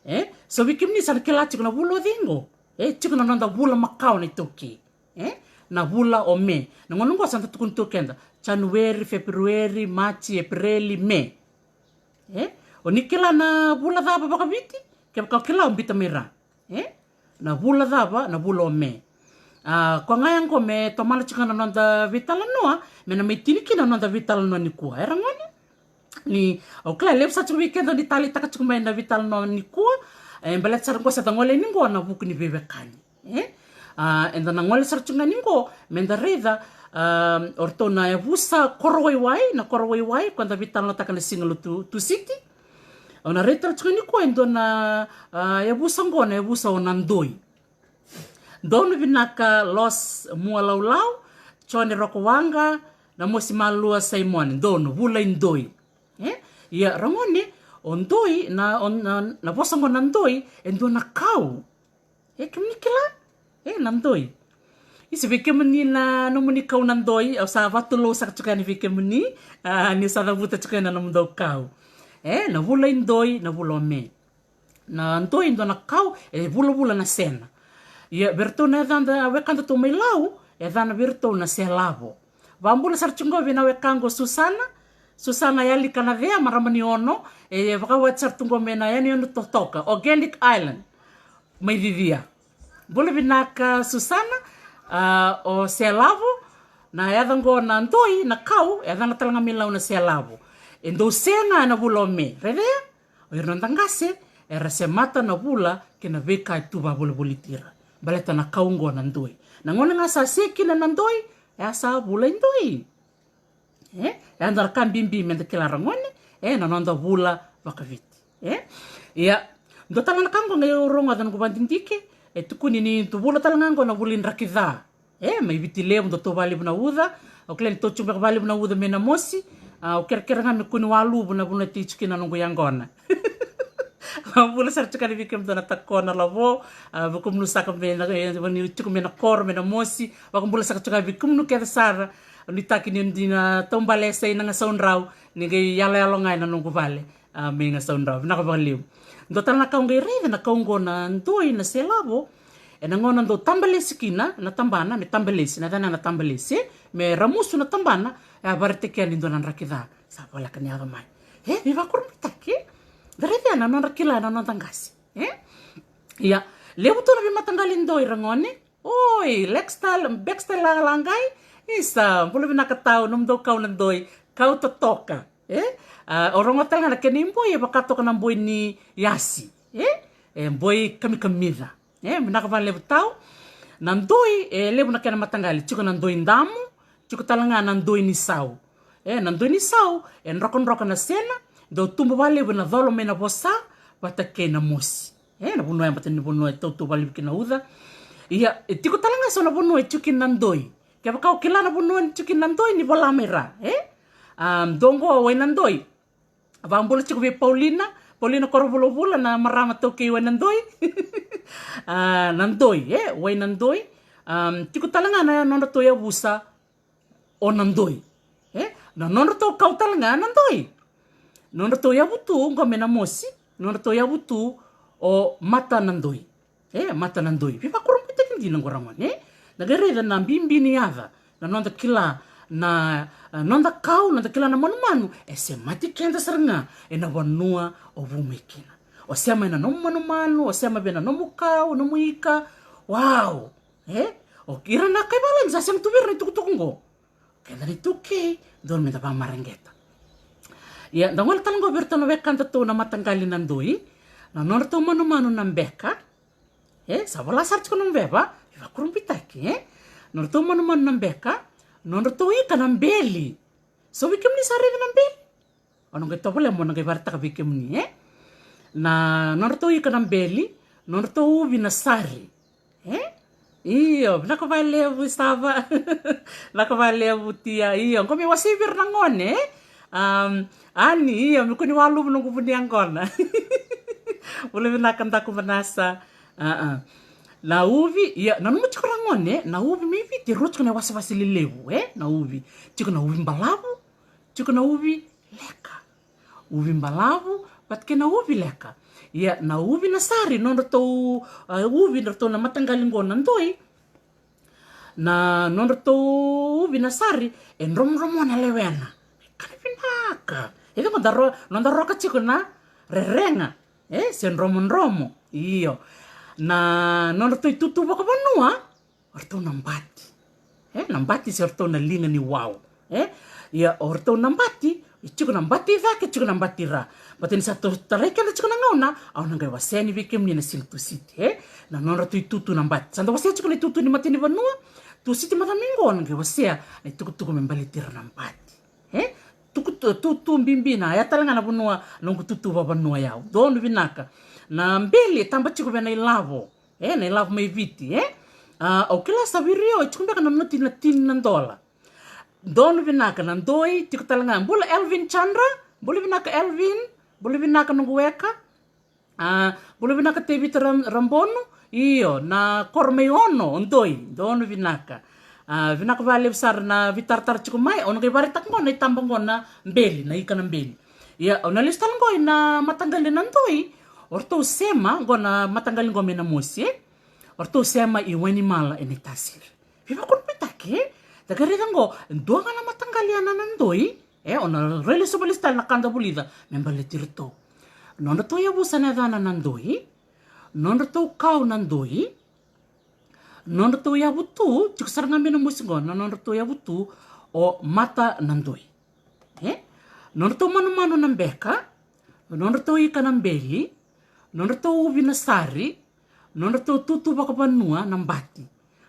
E? So vei kemuni sa na kila tiko na vula o cei qo. E? Tiko na noda vula makawa na iTaukei. E? Na vula o Me. Na gauna oqo sa da tukuna tu keda. January, February, March, April, Me. E? O ni kila na vula cava vakaviti? Kevaka o kila o bita mai ra. E? Na vula cava, na vula o Me. A, koya ga ya qo me tomana tiko ga na noda veitalanoa, me na mai tini kina na noda veitalanoa nikua. E ra gone? Ni, au kila, levu sa tiko vei keda ni taleitaka tiko mai na veitalanoa nikua, e, baleta sara qo sa da gole ni qo na vuku ni veiwekani. E? A, eda na gole sara tiko ga ni qo, me da raica, a, o ratou na yavusa koro waiwai, na koro waiwai, koya da veitalanoataka na siga lotu Tusiti. Au na raica tale tiko ga nikua e dua na, a, yavusa qo na yavusa o Nadoi. Donu vinaka Los Mualaulau, Jone Rokowaqa, na Mosi Malua Saimone, donu, vula i Doi. E? Ia, ra gone, o Doi, na, o, na, na vosa qo na Doi, e dua na kau. E, kemuni kila? E, na Doi. Isa vei kemuni na nomuni kau na Doi, au sa vatulou saka tiko yani vei kemuni, a, ni sa cavuta tiko yani na nomudou kau. E, na vula i Doi, na vula o Me. Na Doi e dua na kau, e vulavula na sena. Ia, vei iratou na yacada, wekadatou mai Lau, e yacana vei iratou na Selavo. Vakabula sara tiko qo vei na wekaqu o Susana, Susana Yalikanacea, marama ni Ono, e vakawati sara tu qo mai na yanuyanu totoka, Organic Island. Mai Cicia. Bula vinaka Susana, a, o Selavo, na yaca qo na doi, na kau, e yacana tale ga mai Lau na Selavo. E dou se ga na vula o Me, raica ya? O ira na noda qase, era semata na vula kei na veika e tu vavolivoliti ira. Baleta na kau qo na doi. Na gauna ga sa se kina na doi, e a sa vula i doi. E, e dua na ka bibi meda kila ragone, e, na noda vula vakaviti. E, ia, dua tale na ka qo qai au rogoca noqu vadidike, e tukuni ni dou vula tale ga qo na vula i draki ca. E, mai Viti Levu dou tou valevu na uca, au kila ni tou tiko beka valevu na uca mai Namosi, a, au kerekere ga me kua ni waluvu na vanua e tiko kina noqu yaqona. Vakabula sara tiko yani vei kemudou na Takona, Lavo, a, vakumunu saka me na, e, ni tiko mai na koro mai Namosi, vakabula saka tiko yani vei kemunu kece sara, nuitaki ni dina taubale e sa i na Gasaudrau, ni qai yaloyalo ga ena noqu vale, a, mai Gasaudrau, vinaka vakalevu. Dua tale na kau qai raica na kau qo na doi na Selavo, ena gauna dou tabalesi kina, na tabana, me tabalesi, na yacana na tabalesi, e, me ramusu na tabana, e a varetaki yani dua na draki ca, sa voleka ni yaco mai. E, veivakurabuitaki, e? Da raica na nodra kila na noda qase, e? Ia, levu tu na veimataqali doi ragone, oi, Lextal, Bextal lagalagai, isa, bula vinaka tau, nomudou kau na doi, kau totoka, e? A, o rogo tale ga na kena iboi, e vaka toka na boi ni yasi, e? E boi kamikamica. E, vinaka vakalevu tau. Na doi, e levu na kena mataqali, tiko na doi damu, tiko tale ga na doi ni sau. E, na doi ni sau, e drokadroka na sena, dau tubu vakalevu na colo mai na vosa, vata kei na mosi. E, na vanua ya baleta ni vanua e tautauvata vakalevu kina na uca. Ia, e tiko tale ga so na vanua e tiko kina na doi. Kevaka o kila na vanua e tiko kina na doi ni vola mai ra, e? A, dou qo Wainadoi. Vakabula tiko vei Paulina, Paulina Korovulavula na marama taukei Wainadoi. A, na doi, e, Wainadoi. A, tiko tale ga na nodratou yavusa o Nadoi. E, na nodratou kau tale ga Nadoi. Nodratou yavu tu, qo mai Namosi, nodratou yavu tu o Matanadoi. E, Matanadoi. Veivakurabuitaki dina qo ragone, e? Na qai raica na bibi ni yaca, na noda kila na, a, noda kau, noda kila na manumanu, e semati keda sara ga ena vanua o vu mai kina. O sema ena nomu manumanu, o sema vei na nomu kau, nomu ika. Wow! E? O ira na kai valagi sa sega tu vei ira na itukutuku qo. Keda na iTaukei, dodonu meda vakamareqeta. Ia, da gole tale qo vei iratou na wekadatou na mataqali Nadoi, na nodratou manumanu na beka. E, sa vola sara tiko na beka, veivakurabuitaki, e? Nodratou manumanu na beka, nodratou ika na beli. So vei kemuni sa raica na beli? Au na qai tovolea meu na qai vakaraitaka vei kemuni, e? Na nodratou ika na beli, nodratou uvi na sari. E? Io, vinaka vakalevu Sava. Vinaka vakalevu Tia. Io, qo me wasei vei ira na gone, e? Am, Ani, io, me kua ni waluvu noqu vu ni yaqona. Bula vinaka Daku Vanasa. A, a. Na uvi, ia, nanuma tiko ragone, na uvi mai Viti e rua tiko na iwasewase lelevu, e? Na uvi. Tiko na uvi balavu, tiko na uvi leka. Uvi balavu vata kei na uvi leka. Ia, na uvi na sari, nodratou, a, uvi, nodratou na mataqali qo Nadoi. Na nodratou uvi na sari, e dromodromo na lewena. Ka vinaka. E cava da ro-, noda roka tiko na rerega. E, se dromodromo. Io. Na nodratou itutu vakavanua, o ratou na bati. E, na bati se o ratou na liga ni wau. E, ia o ratou na bati, e tiko na bati i cake, tiko na bati i ra. Baleta ni sa tou tarai keda tiko na gauna, au na qai wasea yani vei kemuni na siga Tusiti, e? Na nodratou itutu na bati. Sa da wasea tiko na itutu ni matanivanua, Tusiti macawa mai qo au na qai wasea na itukutuku me baleti ira na bati. E? Tuku tu, tu, tu bibi na, ya tale ga na vanua, noqu tutu vavanua yau. Donu vinaka. Na beli e taba tiko vei na ilavo. E, na ilavo mai Viti, e? A, au kila sa viri au, e tiko beka na noti na tini na dola. Donu vinaka Nadoi, tiko tale ga. Bula Elvin Chandra, bula vinaka Elvin, bula vinaka noqu weka. A, bula vinaka Tevita Ram-, Rambonu, io, na koro mai Ono, o Doi, donu vinaka. A, vinaka vakalevu sara na veitaratara tiko mai, au na qai vakaraitaka qo na itaba qo na beli, na ika na beli. Ia, au na lesu tale qo ina mataqali Nadoi, o ratou sema, qo na mataqali qo mai Namosi, e? O ratou sema i Wainimala ena iTasiri. Veivakurabuitaki, e? Da qai raica qo, dua ga na mataqali ya na Nadoi, e, o na rai lesu vakalesu tale na ka da vulica, me baleti iratou. Nodratou yavusa na yacana Nadoi, Nodratou kau na doi. Nodratou yavu tu, tiko sara ga mai na mosi qo, na nodratou yavu tu o Mata na doi. E? Nodratou manumanu na beka, nodratou ika na beli, nodratou uvi na sari, nodratou tutu vakavanua na bati.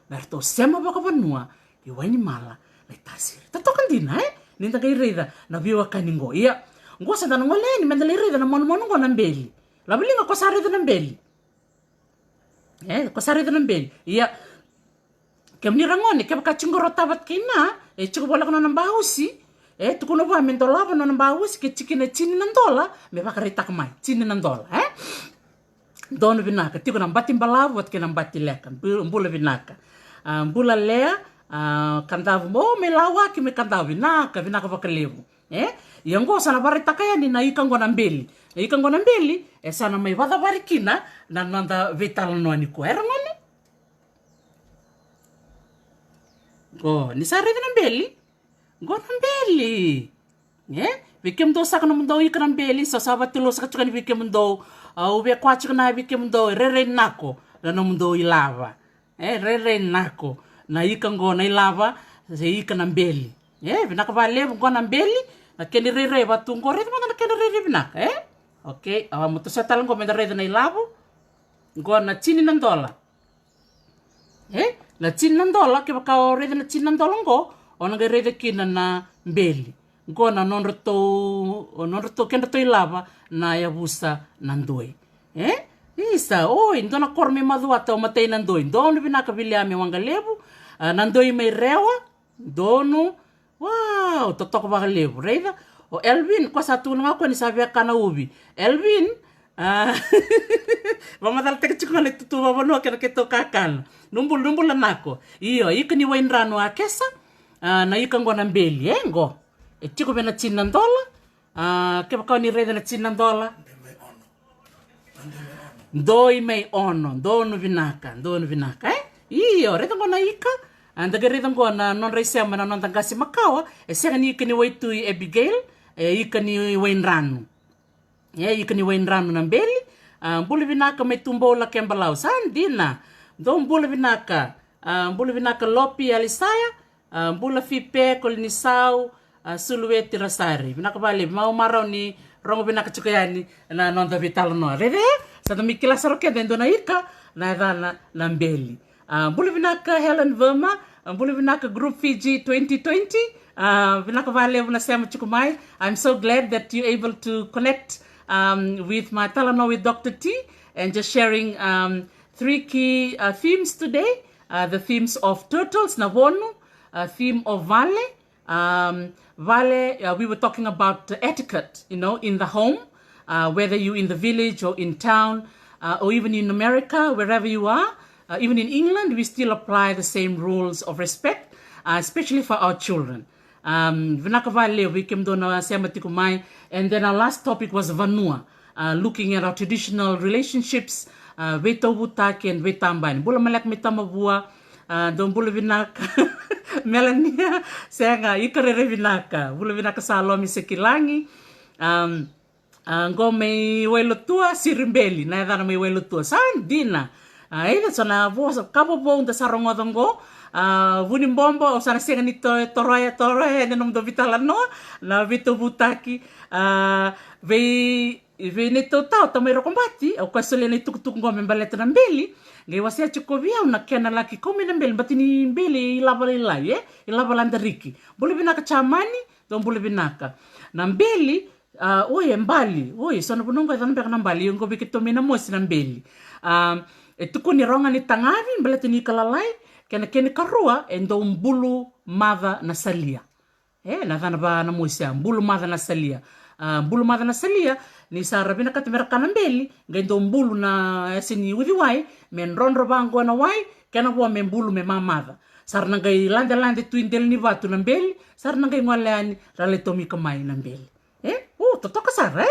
Na ratou sema vakavanua i Wainimala na itasiri. Totoka dina, e? Ni da qai raica na veiwekani qo. Ia, qo sa da na gole yani me da lai raica na manumanu qo na beli. Laveliga ko sa raica na beli. E, ko sa raica na beli. Ia, kemuni ragone, kevaka tiko qo rotava kina, e tiko voleka nona bausi, e tukuna vua me dolava nona bausi, ke tiko na tini na dola, me vakaraitaka mai, tini na dola, e? Donu vinaka, tiko na bati balavu, vata kei na bati leka, bu-, bula vinaka. A, bula lea, a, kadavu, o, me lawaki, me kadavu, vinaka, vinaka vakalevu. E? Ia qo sa na varaitaka yani na ika qo na beli. Na ika qo na beli, e sa na mai vacavari kina na noda veitalanoa nikua. E ragone? Qo, ni sa raica na beli? Qo na beli. E? Vei kemudou saka nomudou ika na beli, sa sa vatulau saka tiko yani vei kemudou. Au via kua tiko na vei kemudou, e rairai nako na nomudou ilava. E, rairai nako na ika qo na ilava, se ika na beli. E, vinaka valevu qo na beli, na kena rairai vatu qo, raica mada na kena rairai vinaka, e? Okei, au a mo toso tale qo me da raica na ilavo. Qo na tini na dola. E, na tini na dola, kevaka o raica na tini na dola qo, o na qai raica kina na beli. Qo na nodratou, nodratou kedratou ilava na yavusa na doi. E? Isa, oi, dua na koro mai Macuata o Matai na doi. Donu vinaka Viliame Waqalevu, a, na doi mai Rewa, donu. Wow, totoka vakalevu. Raica, o Elvin, ko sa tukuna ga ko ni sa via kana uvi. Elvin, a, vamacalataki tiko ga na itutu vavanua kei na keitou kakana. Nubula, nubula nako. Io, ika ni Waidranu a kesa, a, na ika qo na beli, e qo. E tiko vei na tini na dola, a, kevaka o ni raica na tini na dola. Doi mai Ono, donu vinaka, donu vinaka, e? Io, raica qo na ika, a, da qai raica qo na nodra isema na noda qase makawa, e sega ni ika ni Waitui Abigail, e ika ni Waidranu. E, ika ni Waidranu na beli, a, bula vinaka mai Tubou Lakebalau, sa dina, dou bula vinaka, a, bula vinaka Lopi Alisaya, a, bula Fipe Kolinisau, a, Sulueti Rasari. Vinaka valevu, meu marau ni rogo vinaka tiko yani na noda veitalanoa. Raica, sa da mai kila sara keda e dua na ika, na yacana na beli. A, bula vinaka Helen Verma, a, bula vinaka Group Fiji twenty twenty. A, vinaka valevu na sema tiko mai. I'm so glad that you're able to connect, um, with my Talanoa with Doctor T and just sharing, um, three key, uh, themes today. Uh, the themes of turtles, na vonu, uh, theme of vale, um, vale, uh, we were talking about the etiquette, you know, in the home, uh, whether you're in the village or in town, uh, or even in America, wherever you are, uh, even in England, we still apply the same rules of respect, uh, especially for our children. Um, vinaka valevu vei kemudou na sema tiko mai. And then our last topic was vanua, uh, looking at our traditional relationships, uh, veitauvutaki and veitabani. Bula maleka mai Tamavua, a, dou bula vinaka. Melania, sega, ika rairai vinaka. Bula vinaka Salomi Sekilagi. Um, a, qo mai Wailotua, Siribeli, na yacana mai Wailotua. Sa dina. A, ia so na vosa, ka vovou da sa rogoca qo. A, Vunibobo, au sa na sega ni to-, toroya, toroya, ena nomudou veitalanoa, na veitauvutaki. A, vei I vei neitou tawa, Tamai Rokobati, au koya solia na itukutuku qo me baleta na beli, qai wasea tiko vei au na kena laki kau mai na beli, bati ni beli i lava lailai, e? I lava ladariki. Bula vinaka Jamani, dou bula vinaka. Na beli, a, oi, e bali, oi, so na vanua qo e yacana beka na bali, io qo vei keitou mai na mosi na beli. A, e tukuni rawa ga ni tagavi, baleta ni ika lalai, kena kena ikarua, e dou bulu maca na salia. E, na yacana va na mosi ya, bulu maca na salia. A, bulu maca na salia, ni sa ra vinakata me ra ka na beli, qai dau bulu na yasa ni uciwai, me drodro vaqo na wai, kena vo me bulu me mamaca. Sa ra na qai ladelade tu i dela ni vatu na beli, sa ra na qai gole yani, ra lai tomika mai na beli. E, u, totoka sara, e?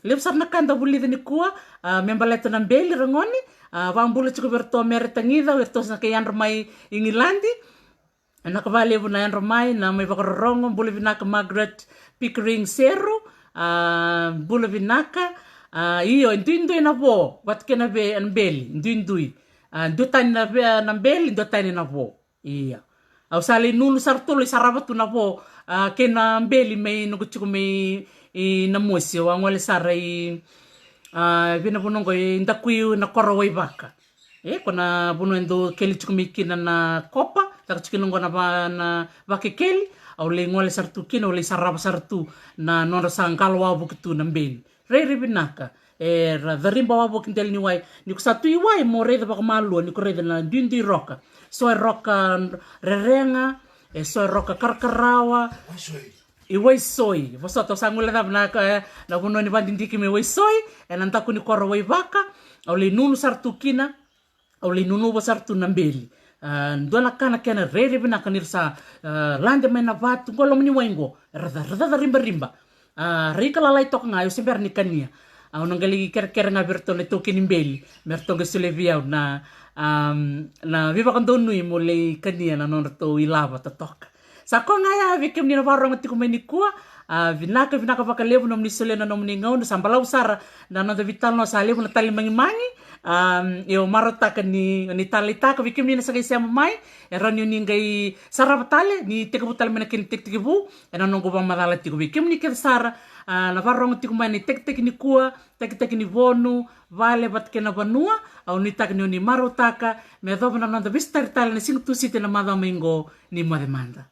Levu sara na ka da vulica nikua, a, me baleta na beli, ragone, a, vabula tiko vei iratou Mere Tagica, o iratou sa na qai yadra mai Igiladi. Vinaka vakalevu na yadra mai, na mai vakarorogo, bula vinaka Margaret Pickering Seru, a, bula vinaka, A, io, e duidui na vo vata kei na ve, na beli, duidui. A, dua tani na ve, na beli, dua tani na vo. Ia. Au sa lai nunu sara tu, lai sarava tu na vo, a, kei na beli mai noqu tiko mai, i Namosi, au a gole sara i, a, vei na vanua oqo i Dakui na koro Waivaka. E, ko na vanua e dau keli tiko mai kina na kopa, caka tiko kina oqo na va, na vakekeli, au lai gole sara tu kina, au lai sarava sara tu na nodra sa qalo wavoki tu na beli. Rairai vinaka. E ra cariba wavoki dela ni wai. Ni ko sa tu i wai mo raica vakamalua, ni ko raica na duidui roka. So e roka rerega, e so e roka karakarawa. I Waisoi. Vosota, au sa guilecava na, e, na vanua ni vadidike mai Waisoi, e na daku ni koro Waivaka, au lai nunu sara tu kina, au lai nunuva sara tu na beli. A, dua na ka na kena rairai vinaka ni ra sa, a, lade mai na vatu, qo loma ni wai qo, ra ca, ra caca ribariba. A, ra ika lalai toka ga, au se bera ni kania. Au na qai lai kerekere ga vei ratou na itaukei ni beli, me ratou qai solia vei au na, am, na veivakadonui mo lai kania na nodratou ilava totoka. Sa koya ga ya vei kemuni na vakarorogo tiko mai nikua. A, vinaka, vinaka vakalevu nomuni solia na nomuni gauna, sa balavu sara na noda veitalanoa, sa levu na talimagimagi. Am, io, marautaka ni, ni taleitaka vei kemuni na sa qai sema mai, e rawa ni oni qai sarava tale, ni tekivu tale mai na kena tekitekivu, e na noqu vakamacala tiko vei kemuni kece sara, a, na vakarorogo tiko mai na itekiteki nikua, tekiteki ni vonu, vale vata kei na vanua, au nuitaka ni oni marautaka, me yacova na noda veisotari tale na siga Tusiti na macawa mai qo, ni moce mada.